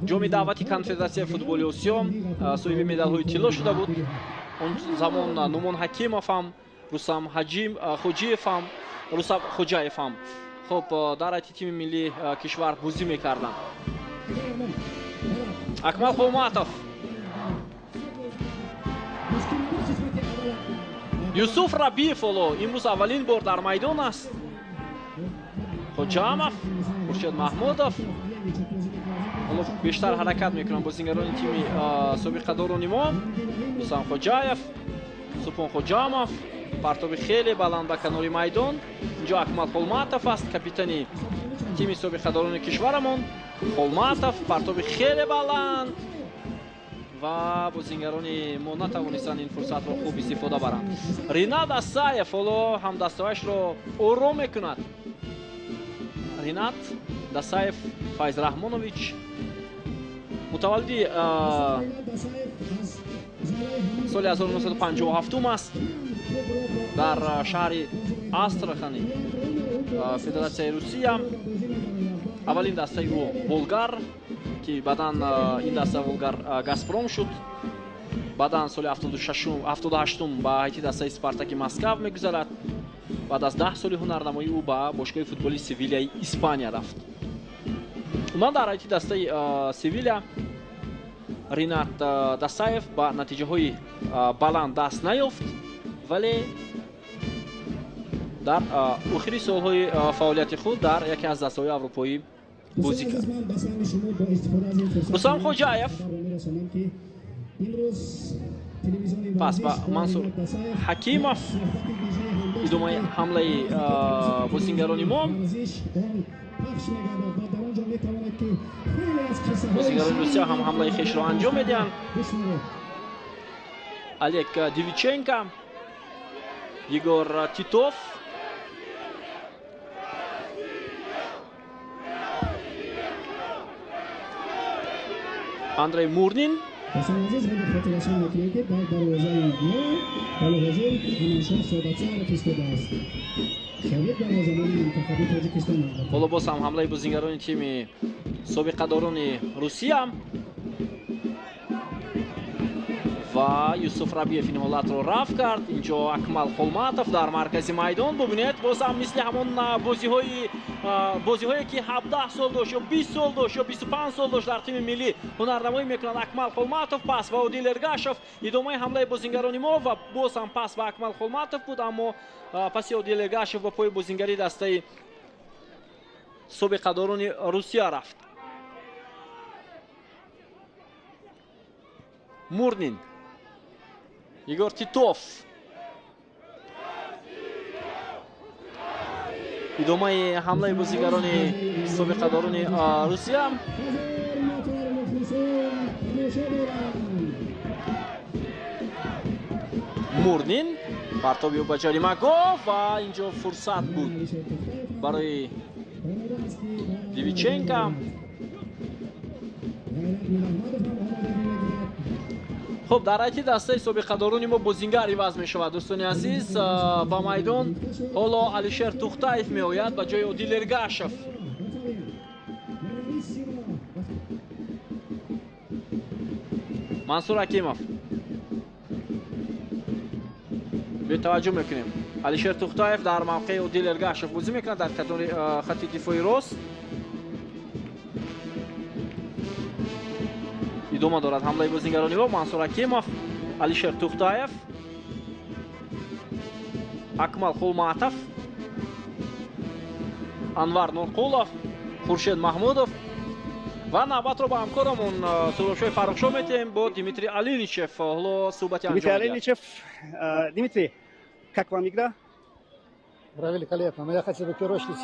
ҷоми даъвати Конфедератсияи футболи Осиё соҳиби медалҳои тилло шуда буд. Он замон Нумон Ҳакимов ҳам, Рустам Хоҷиев ҳам, Рустам Хоҷаев ҳам хуб дар ҳайати тими миллии кишвар бозӣ мекарданд. Акмал Холматов, Юсуф Рабиев ҳоло имрӯз аввалин бор дар майдон аст. Хоҷамов, Хуршед Маҳмудов ҳоло бештар ҳаракат мекунанд бозингарони тими собиқадорони мо. Рустам Хоҷаев, Субҳон Хоҷамов, партоби хеле баланд ба канори майдон. Инҷо Акмал Холматов аст, капитани тими собиқадорони кишварамон. Холматов, партоби хеле баланд ва бозингарони мо натавонистанд ин фурсатро хуб истифода баранд. Ринат Асаев ҳоло ҳамдастаашро ором мекунад. Ринат Дасаев Файзраҳмонович мутаваллиди соли 1957 аст, дар шаҳри Астрахани Федератсияи Русия. Аввалин дастаи ӯ Волгар, ки баъдан ин даста Волгар Газпром шуд. Баъдан соли 78-ум ба ҳайати дастаи Спартаки Москав мегузарад. Баъд аз 10 соли ҳунарнамоӣ ӯ ба бошгоҳи футболи Севилияи Испания рафт. Умуман дар ҳайати дастаи Севилия Ринат Дасаев ба натиҷаҳои баланд даст наёфт, вале дар охири солҳои фаъолияти худ дар яке аз дастаҳои аврупоӣ бозӣ кард. Рустам Хоҷаев пас ба Мансур Ҳакимов. Идомаи ҳамлаи бозингарони мо. Бозингарони Русия ҳам ҳамлаи хешро анҷом медиҳанд. Олег Девиченко, Егор Титов. Андрей Мурнин. Дӯстони азиз, мо хотиррасон мекунем, ки дар дарвозаи мо ҳоло ҳозир Амоншоҳ Соҳибатсаров истодааст, собиқ дарвозабони мунтахаби Тоҷикистон. Ҳоло боз ҳам ҳамлаи бозингарони тими собиқадорони Русия ва Юсуф Рабиев ин ҳолатро рафт кард. Инҷо Акмал Холматов дар маркази майдон. Бубинед, боз ҳам мисли ҳамон бозиҳое ки 17 сол дошт ё 20 сол дошт ё 25 сол дошт дар тими миллӣ ҳунарнамоӣ мекунад Акмал Холматов. Пас ба Одил Эргашев. Идомаи ҳамлаи бозингарони мо ва боз ҳам пас ба Акмал Холматов буд, аммо паси Одил Эргашев ба пои бозингари дастаи собиқадорони Русия рафт. Мурнин, Егор Титов. Идомаи ҳамлаи бозигарони собиқадорони Русия. Мурнин партоби ӯ ба ҷаримагоҳ ва инҷо фурсат буд барои Девиченко. Хуб, дар ҳайати дастаи собиқадорони мо бозингар иваз мешавад, дӯстони азиз. Ба майдон ҳоло Алишер Тухтаев меояд ба ҷои Одил Эргашев. Мансур Ҳакимов. Бетаваҷҷӯҳ мекунем. Алишер Тухтаев дар мавқеи Одил Эргашев бозӣ мекунад дар қатори хати дифои рост. Идома дорад ҳамлаи бозингарони мо. Мансур Ҳакимов, Алишер Тухтаев, Акмал Холматов, Анвар Нурқулов, Хуршед Маҳмудов. Ва навбатро ба ҳамкорамон Сурошои Фаррухшо метиҳем бо Дмитрий Алиничев. Ҳоло суҳбати анҷом Дмитрий медиҳад. Алиничев, Дмитрий, как вам игра? Игра великолепна. Но я хотел бы в первую очередь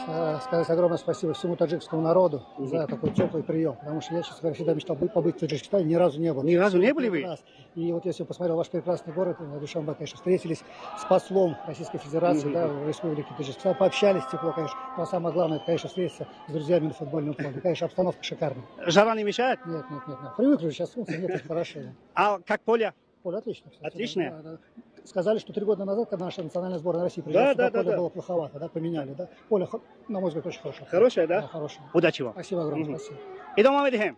сказать огромное спасибо всему таджикскому народу за такой теплый прием. Потому что я, честно говоря, всегда мечтал побыть в Таджикистане, ни разу не был. Ни разу не были вы? Раз. И вот я сегодня посмотрел ваш прекрасный город, Душанбе, конечно, встретились с послом Российской Федерации, да, в Республике Таджикистан, пообщались тепло, конечно. Но самое главное, это, конечно, встретиться с друзьями на футбольном поле. Конечно, обстановка шикарная. Жара не мешает? Нет, нет, нет, нет. Привыкли уже, сейчас солнце, нет, это хорошо. А как поле? Поле отлично, кстати. Отличное? Да, да. Сказали, что 3 года назад, когда наша национальная сборная России приезжала сюда, поле было плоховато, да, поменяли, да. Поле, на мой взгляд, очень хорошее. Хорошее, да? Да, хорошее. Удачи вам. Спасибо огромное, спасибо. Идома медиҳем.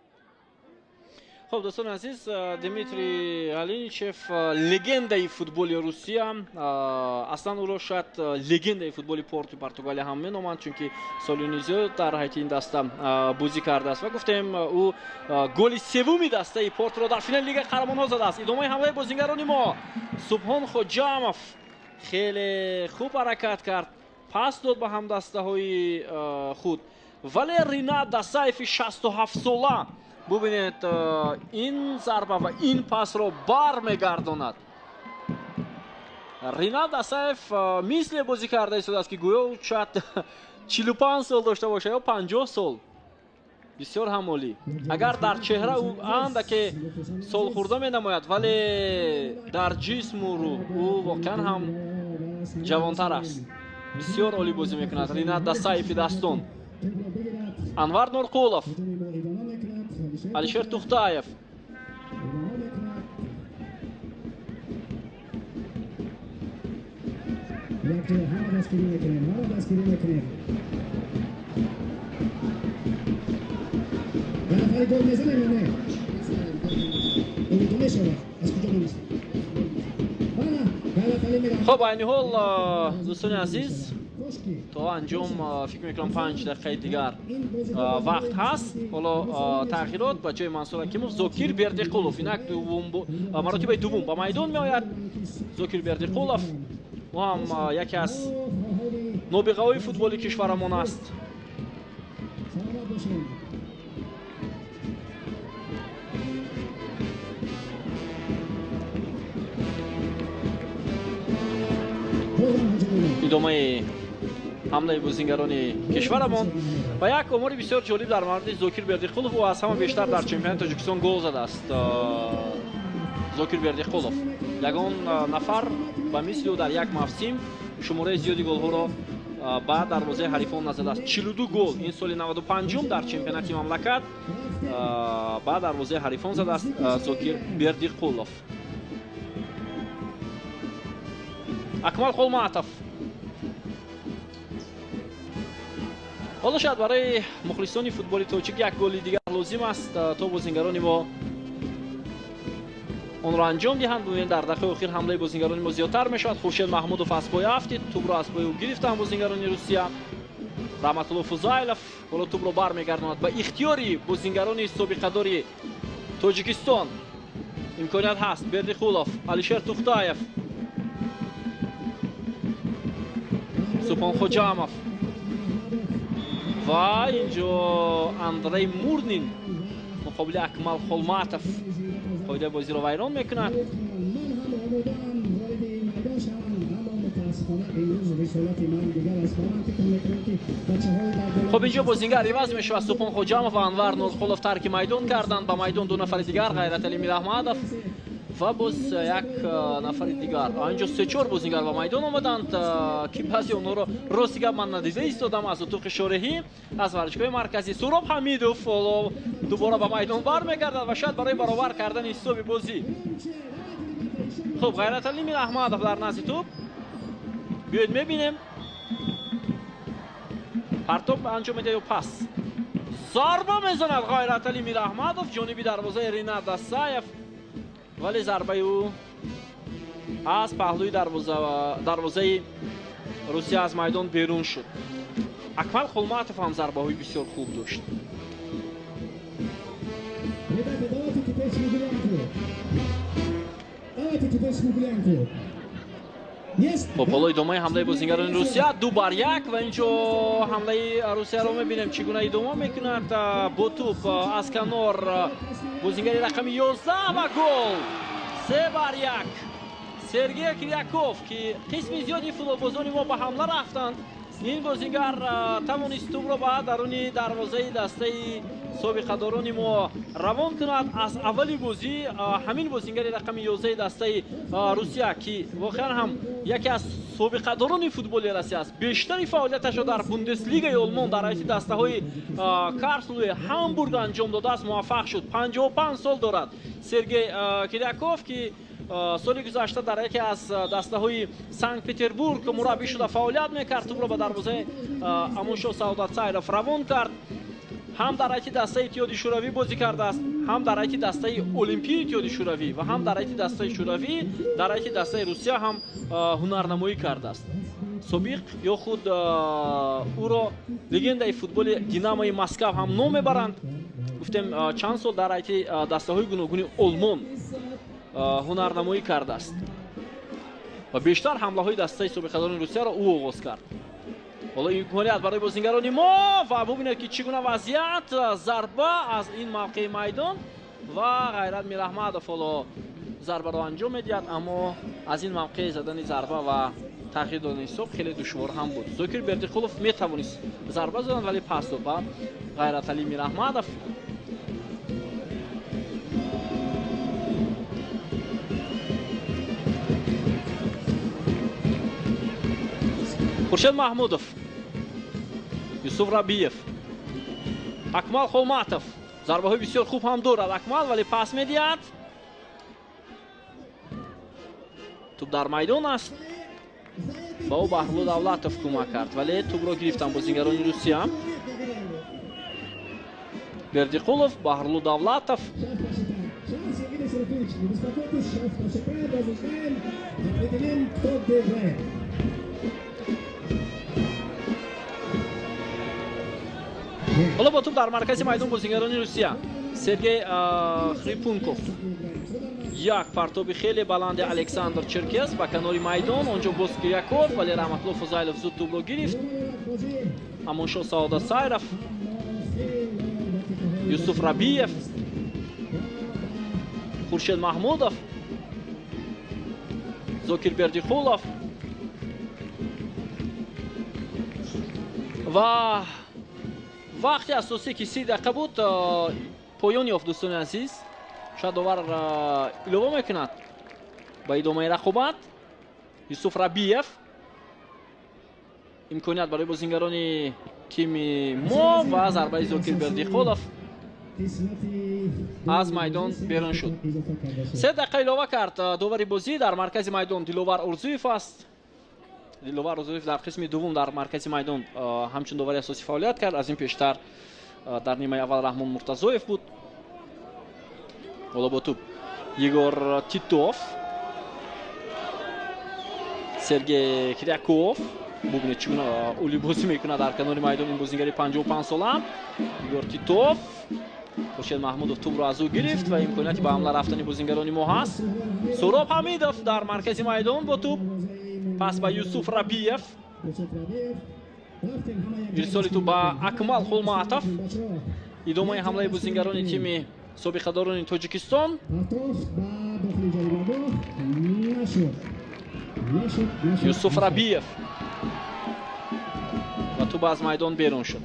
Хуб, дӯстони азиз, Дмитрий Алиничев, легендаи футболи Русия. Аслан ӯро шояд легендаи футболи Порту Португалия ҳам меноманд, чунки солёни зиёд дар ҳайати ин даста бозӣ кардааст. Ва гуфтем, ӯ голи севуми дастаи Портро дар финали Лигаи қаҳрамонҳо задааст. Идомаи ҳамлаи бозингарони мо. Субҳон Хоҷамов хеле хуб ҳаракат кард, пас дод ба ҳамдастаҳои худ, вале Ринат Дасаеви 67-сола, бубинед, ин зарба ва ин пасро бармегардонад. Ринат Дасаев мисле бозӣ карда истодааст, ки гӯё шояд 45 сол дошта бошад ё 50 сол. Бисёр ҳам олӣ. Агар дар чеҳра ӯ андаке солхӯрда менамояд, вале дар ҷисму рӯҳ ӯ воқеан ҳам ҷавонтар аст. Бисёр олӣ бозӣ мекунад Ринат Дасаеви дастон. Анвар Нурқулов, Алишер Тухтаев. Якҷоя ҳама дастгирӣ мекунем, ҳама дастгирӣ мекунем. Ғайраталӣ гол мезанад ё не? Умедо мешавад. Аз куҷо донистӣ? Хуб, айни ҳол, дӯстони азиз, то анҷом фикр мекунам 5 дақиқаи дигар вақт ҳаст. Ҳоло тағйирот ба ҷои Мансур Ҳакимов Зокир Бердиқулов инак маротибаи дуввум ба майдон меояд. Зокир Бердиқулов ӯ ҳам яке аз нобиғаҳои футболи кишварамон аст. Идомаи ҳамлаи бозингарони кишварамон ва як омори бисёр ҷолиб дар мавриди Зокир Бердиқулов. Ӯ аз ҳама бештар дар чемпионати Тоҷикистон гол задааст. Зокир Бердиқулов ягон нафар ба мисли ӯ дар як мавсим шумораи зиёди голҳоро ба дарвозаи ҳарифон назадааст. 42 гол ин соли 95-ум дар чемпионати мамлакат ба дарвозаи ҳарифон задааст Зокир Бердиқулов. Акмал Холматов. Ҳоло шояд барои мухлисони футболи тоҷик як голи дигар лозим аст то бозингарони мо онро анҷом диҳанд. Бубинед, дар дақиқаи охир ҳамлаи бозингарони мо зиёдтар мешавад. Хуршед Маҳмудов аз пой афтид, тӯбро аз пои ӯ гирифтанд бозингарони Русия. Раҳматулло Фузайлов ҳоло тӯбро бармегардонад ба ихтиёри бозингарони собиқадори Тоҷикистон. Имконият ҳаст. Бердиқулов, Алишер Тухтаев, Субҳон Хоҷамов ва инҷо Андрей Мурнин муқобили Акмал Холматов қоидаи бозиро вайрон мекунад. Хуб, инҷо бозингар иваз мешавад. Субҳон Хоҷамов ва Анвар Нурқулов тарки майдон карданд. Ба майдон ду нафари дигар, Ғайраталӣ Мираҳмадов ва боз як нафари дигар. Инҷо 3-4 бозингар ба майдон омаданд, ки баъзе онҳоро рости гап ман надида истодам аз утоқи шореҳӣ, аз варзишгоҳи марказӣ. Суроб Ҳамидов ҳоло дубора ба майдон бармегардад ва шояд барои баробар кардани ҳисоби бозӣ. Хуб, Ғайраталӣ Мираҳмадов дар назди тӯб. Биёед мебинем. Партоб анҷом медиҳад ё пас? Зарба мезанад Ғайраталӣ Мираҳмадов ҷониби дарвозаи Ринат Дасаев, вале зарбаи ӯ аз паҳлӯи дарвозаи Русия аз майдон берун шуд. Акмал Холматов ҳам зарбаҳои бисёр хуб дошт. Хуб, ҳоло идомаи ҳамлаи бозингарони Русия 2-1 ва инҷо ҳамлаи Русияро мебинем чӣ гуна идома мекунад. Бо тӯб аз канор бозингари рақами 11 ва гол. 3-1. Сергей Киряков, ки қисми зиёди футболбозони мо ба ҳамла рафтанд, ин бозингар тавонист тӯбро ба даруни дарвозаи дастаи собиқадорони мо равон кунад. Аз аввали бозӣ ҳамин бозингари рақами 11 дастаи Русия, ки воқеан ҳам яке аз собиқадорони футболи Россия аст, бештари фаъолияташро дар Бундеслигаи Олмон дар ҳайати дастаҳои Карлсруэ, Ҳамбург анҷом додааст, муваффақ шуд. 55 сол дорад Сергей Киряков, ки соли гузашта дар яке аз дастаҳои Санкт-Петербург мураббӣ шуда фаъолият мекард. Тӯбро ба дарвозаи Амоншоҳ Саодатсайров равон кард. Ҳам дар ҳайати дастаи Иттиҳоди Шӯравӣ бозӣ кардааст, ҳам дар ҳайати дастаи Олимпии Иттиҳоди Шӯравӣ ва ҳам дар ҳайати дастаи Шӯравӣ, дар ҳайати дастаи Русия ҳам ҳунарнамоӣ кардааст. Собиқ ё худ ӯро легендаи футболи Динамои Москав ҳам ном мебаранд. Гуфтем, чанд сол дар ҳайати дастаҳои гуногуни Олмон ҳунарнамоӣ кардааст ва бештар ҳамлаҳои дастаи собиқадорони Русияро ӯ оғоз кард. Ҳоло имконият барои бозингарони мо ва бубинед ки чӣ гуна вазъият. Зарба аз ин мавқеи майдон ва Ғайрат Мираҳмадов ҳоло зарбаро анҷом медиҳад, аммо аз ин мавқеи задани зарба ва тағйир додани ҳисоб хеле душвор ҳам буд. Зокир Бердиқулов метавонист зарба занад, вале пас дод ба Ғайраталӣ Мираҳмадов. Хуршед Маҳмудов, Юсуф Рабиев, Акмал Холматов. Зарбаҳои бисёр хуб ҳам дорад Акмал, вале пас медиҳад. Тӯб дар майдон аст. Ба ӯ Баҳрулло Давлатов кӯмак кард, вале тӯбро гирифтанд бозингарони Русия. Бердиқулов, Баҳрлу Давлатов. Ҳоло бо туп дар маркази майдон бозингарони Русия. Сергей Хрипунков. Як партоби хеле баланди Александр Черкес ба канори майдон. Онҷо боз Киряков, вале Раҳматулло Фузайлов зуд тӯбро гирифт. Амоншо Саодат Сайров, Юсуф Рабиев, Хуршед Маҳмудов, Зокир Бердиқулов ва вақти асосӣ ки 30 дақиқа буд поён ёфт. Дӯстони азиз, шояд довар илова мекунад ба идомаи рақобат. Юсуф Рабиев, имконият барои бозингарони тими мо ва зарбаи Зокир Бердиқулов аз майдон берун шуд. 3 дақиқа илова кард довари бозӣ. Дар маркази майдон Диловар Урзуев аст. Диловар Урзуев дар қисми дуввум дар маркази майдон ҳамчун довари асосӣ фаъолият кард. Аз ин пештар дар нимаи аввал Раҳмон Муртазоев буд. Ҳоло бо туп Егор Титов, Сергей Киряков. Бубинед, чӣ гуна олӣ бозӣ мекунад дар канори майдон ин бозингари 55 сола. Егор Титов, Хуршед Маҳмудов тӯбро аз ӯ гирифт ва имконияти ба ҳамла рафтани бозингарони мо ҳаст. Суроб Ҳамидов дар маркази майдон бо туп, пас ба Юсуф Рабиев, ирсоли тӯб ба Акмал Хулматов. Идомаи ҳамлаи бозингарони тими собиқадорони Тоҷикистон. Юсуф Рабиев ва тӯб аз майдон берун шуд.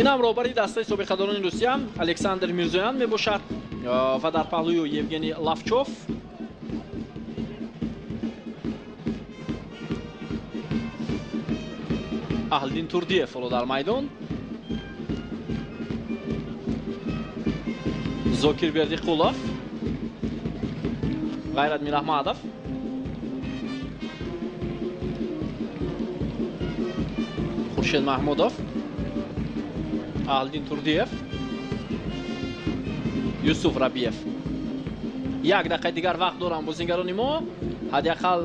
Инам роҳбари дастаи собиқадорони Русия Александр Мирзоян мебошад ва дар паҳлӯи ӯ Евгений Лавчов. Аҳлиддин Турдиев ҳоло дар майдон. Зокир Бердиқулов, Ғайрат Мираҳмадов, Хуршед Маҳмудов, Аҳлиддин Турдиев, Юсуф Рабиев. Як дақиқаи дигар вақт доранд бозингарони мо. Ҳадди ақал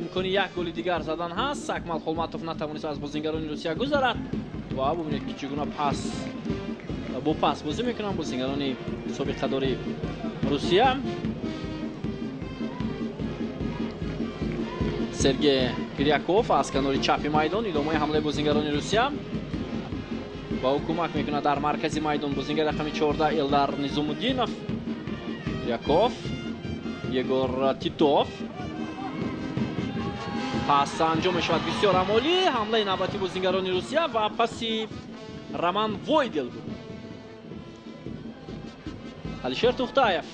имкони як голи дигар задан ҳаст. Акмал Холматов натавонист аз бозингарони Русия гузарад ва бубинед ки чӣ гуна пас бо пас бозӣ мекунанд бозингарони собиқадори Русия. Сергей Киряков аз канори чапи майдон. Идомаи ҳамлаи бозингарони Русия. Ба ӯ кӯмак мекунад дар маркази майдон бозингар рақами 14 Элдар Низомуддинов. Киряков, Егор Титов. Пас анҷом мешавад бисёр амолӣ. Ҳамлаи навбатии бозингарони Русия ва паси Роман Войдел буд. Алишер Тухтаев.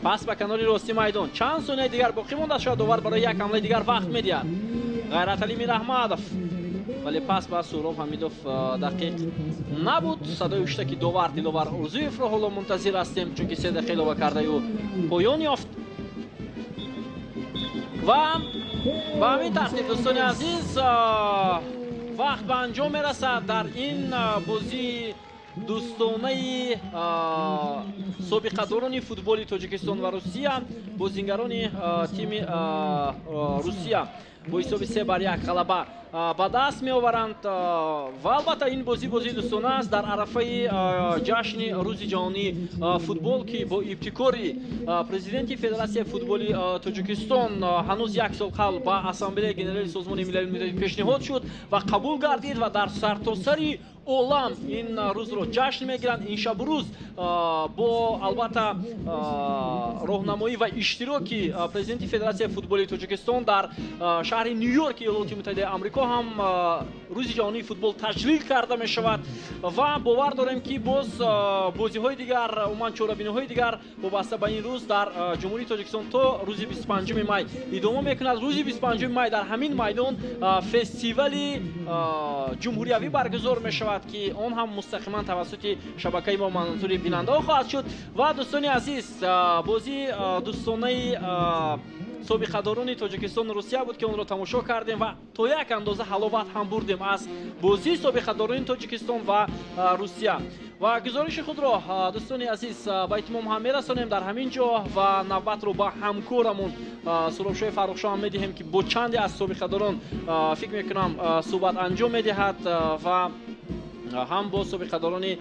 Пас ба канори рости майдон. Чанд сонияи дигар боқӣ мондааст. Шояд довар барои як ҳамлаи дигар вақт медиҳад. Ғайраталӣ Мираҳмадов, вале пас ба Суроб Ҳамидов дақиқ набуд. Садои ҳуштаки довар Диловар Урзуевро ҳоло мунтазир ҳастем, чунки 3 дақиқа илова кардаи ӯ поён ёфт. Ва ба ҳамин тартиб, дӯстони азиз, вақт ба анҷом мерасад дар ин бозии дӯстонаи собиқадорони футболи Тоҷикистон ва Русия. Бозингарони тими Русия бо ҳисоби 3-1 ғалаба ба даст меоваранд. Ва албатта ин бозӣ бозии дӯстона аст дар арафаи ҷашни Рӯзи ҷаҳонии футбол, ки бо ибтикори президенти Федератсияи футболи Тоҷикистон ҳанӯз як сол қабл ба Ассамблеяи Генералии Созмони Милали Муттаҳид пешниҳод шуд ва қабул гардид ва дар сартосари олам ин рӯзро ҷашн мегиранд. Ин шабу рӯз бо Бо албатта роҳнамоӣ ва иштироки президенти Федератсияи футболи Тоҷикистон дар шаҳри Ню-Йорки Иёлоти Муттаҳидаи Амрико ҳам рӯзи ҷаҳонии футбол таҷлил карда мешавад ва бовар дорем, ки боз бозиҳои дигар, умуман чорабиниҳои дигар вобаста ба ин рӯз дар Ҷумҳурии Тоҷикистон то рӯзи 25 май идома мекунад. Рӯзи 25 май дар ҳамин майдон фестивали ҷумҳуриявӣ баргузор мешавад, ки он ҳам мустақиман тавассути шабакаи мо манзури бинандаҳо хоҳад шуд. Ва дӯстони азиз, бозии дӯстонаи собиқадорони Тоҷикистону Русия буд, ки онро тамошо кардем ва то як андоза ҳаловат ҳам бурдем аз бозии собиқадорони Тоҷикистон ва Русия. Ва гузориши худро, дӯстони азиз, ба итмом ҳам мерасонем дар ҳамин ҷо ва навбатро ба ҳамкорамон Суробшоҳи Фаррухшоҳ ҳам медиҳем, ки бо чанде аз собиқадорон, фикр мекунам, суҳбат анҷом медиҳад ва ҳам бо собиқадорони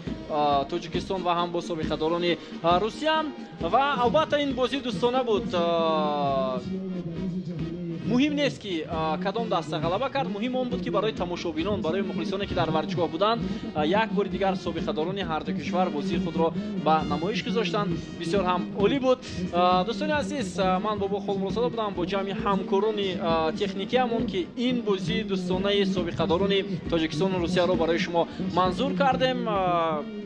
Тоҷикистон ва ҳам бо собиқадорони Русия. Ва албатта ин бозии дӯстона буд. Муҳим нест, ки кадом даста ғалаба кард, муҳим он буд, ки барои тамошобинон, барои мухлисоне, ки дар варзишгоҳ буданд, як бори дигар собиқадорони ҳарду кишвар бозии худро ба намоиш гузоштанд. Бисёр ҳам олӣ буд. Дӯстони азиз, ман Бобо Холмуродзода будам бо ҷамъи ҳамкорони техникиамон, ки ин бозии дӯстонаи собиқадорони Тоҷикистону Русияро барои шумо манзур кардем.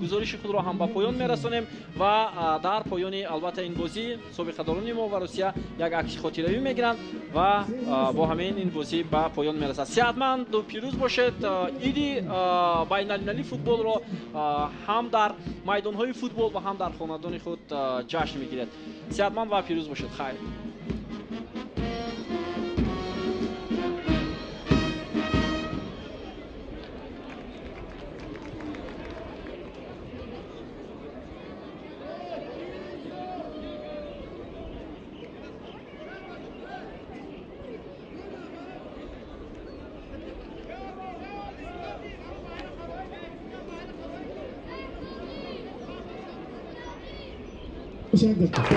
Гузориши худро ҳам ба поён мерасонем ва дар поёни албатта ин бозӣ собиқадорони мо ва Русия як акси хотиравӣ мегиранд ва бо ҳамин ин бозӣ ба поён мерасад. Сеҳатманду пирӯз бошед. Иди байналмилалии футболро ҳам дар майдонҳои футбол ва ҳам дар хонадони худ ҷашн мегиред. Сеҳатманд ва пирӯз бошед. Хайр. Як дақиқа.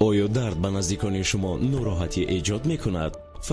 Оё дард ба наздикони шумо нороҳатӣ эҷод мекунад?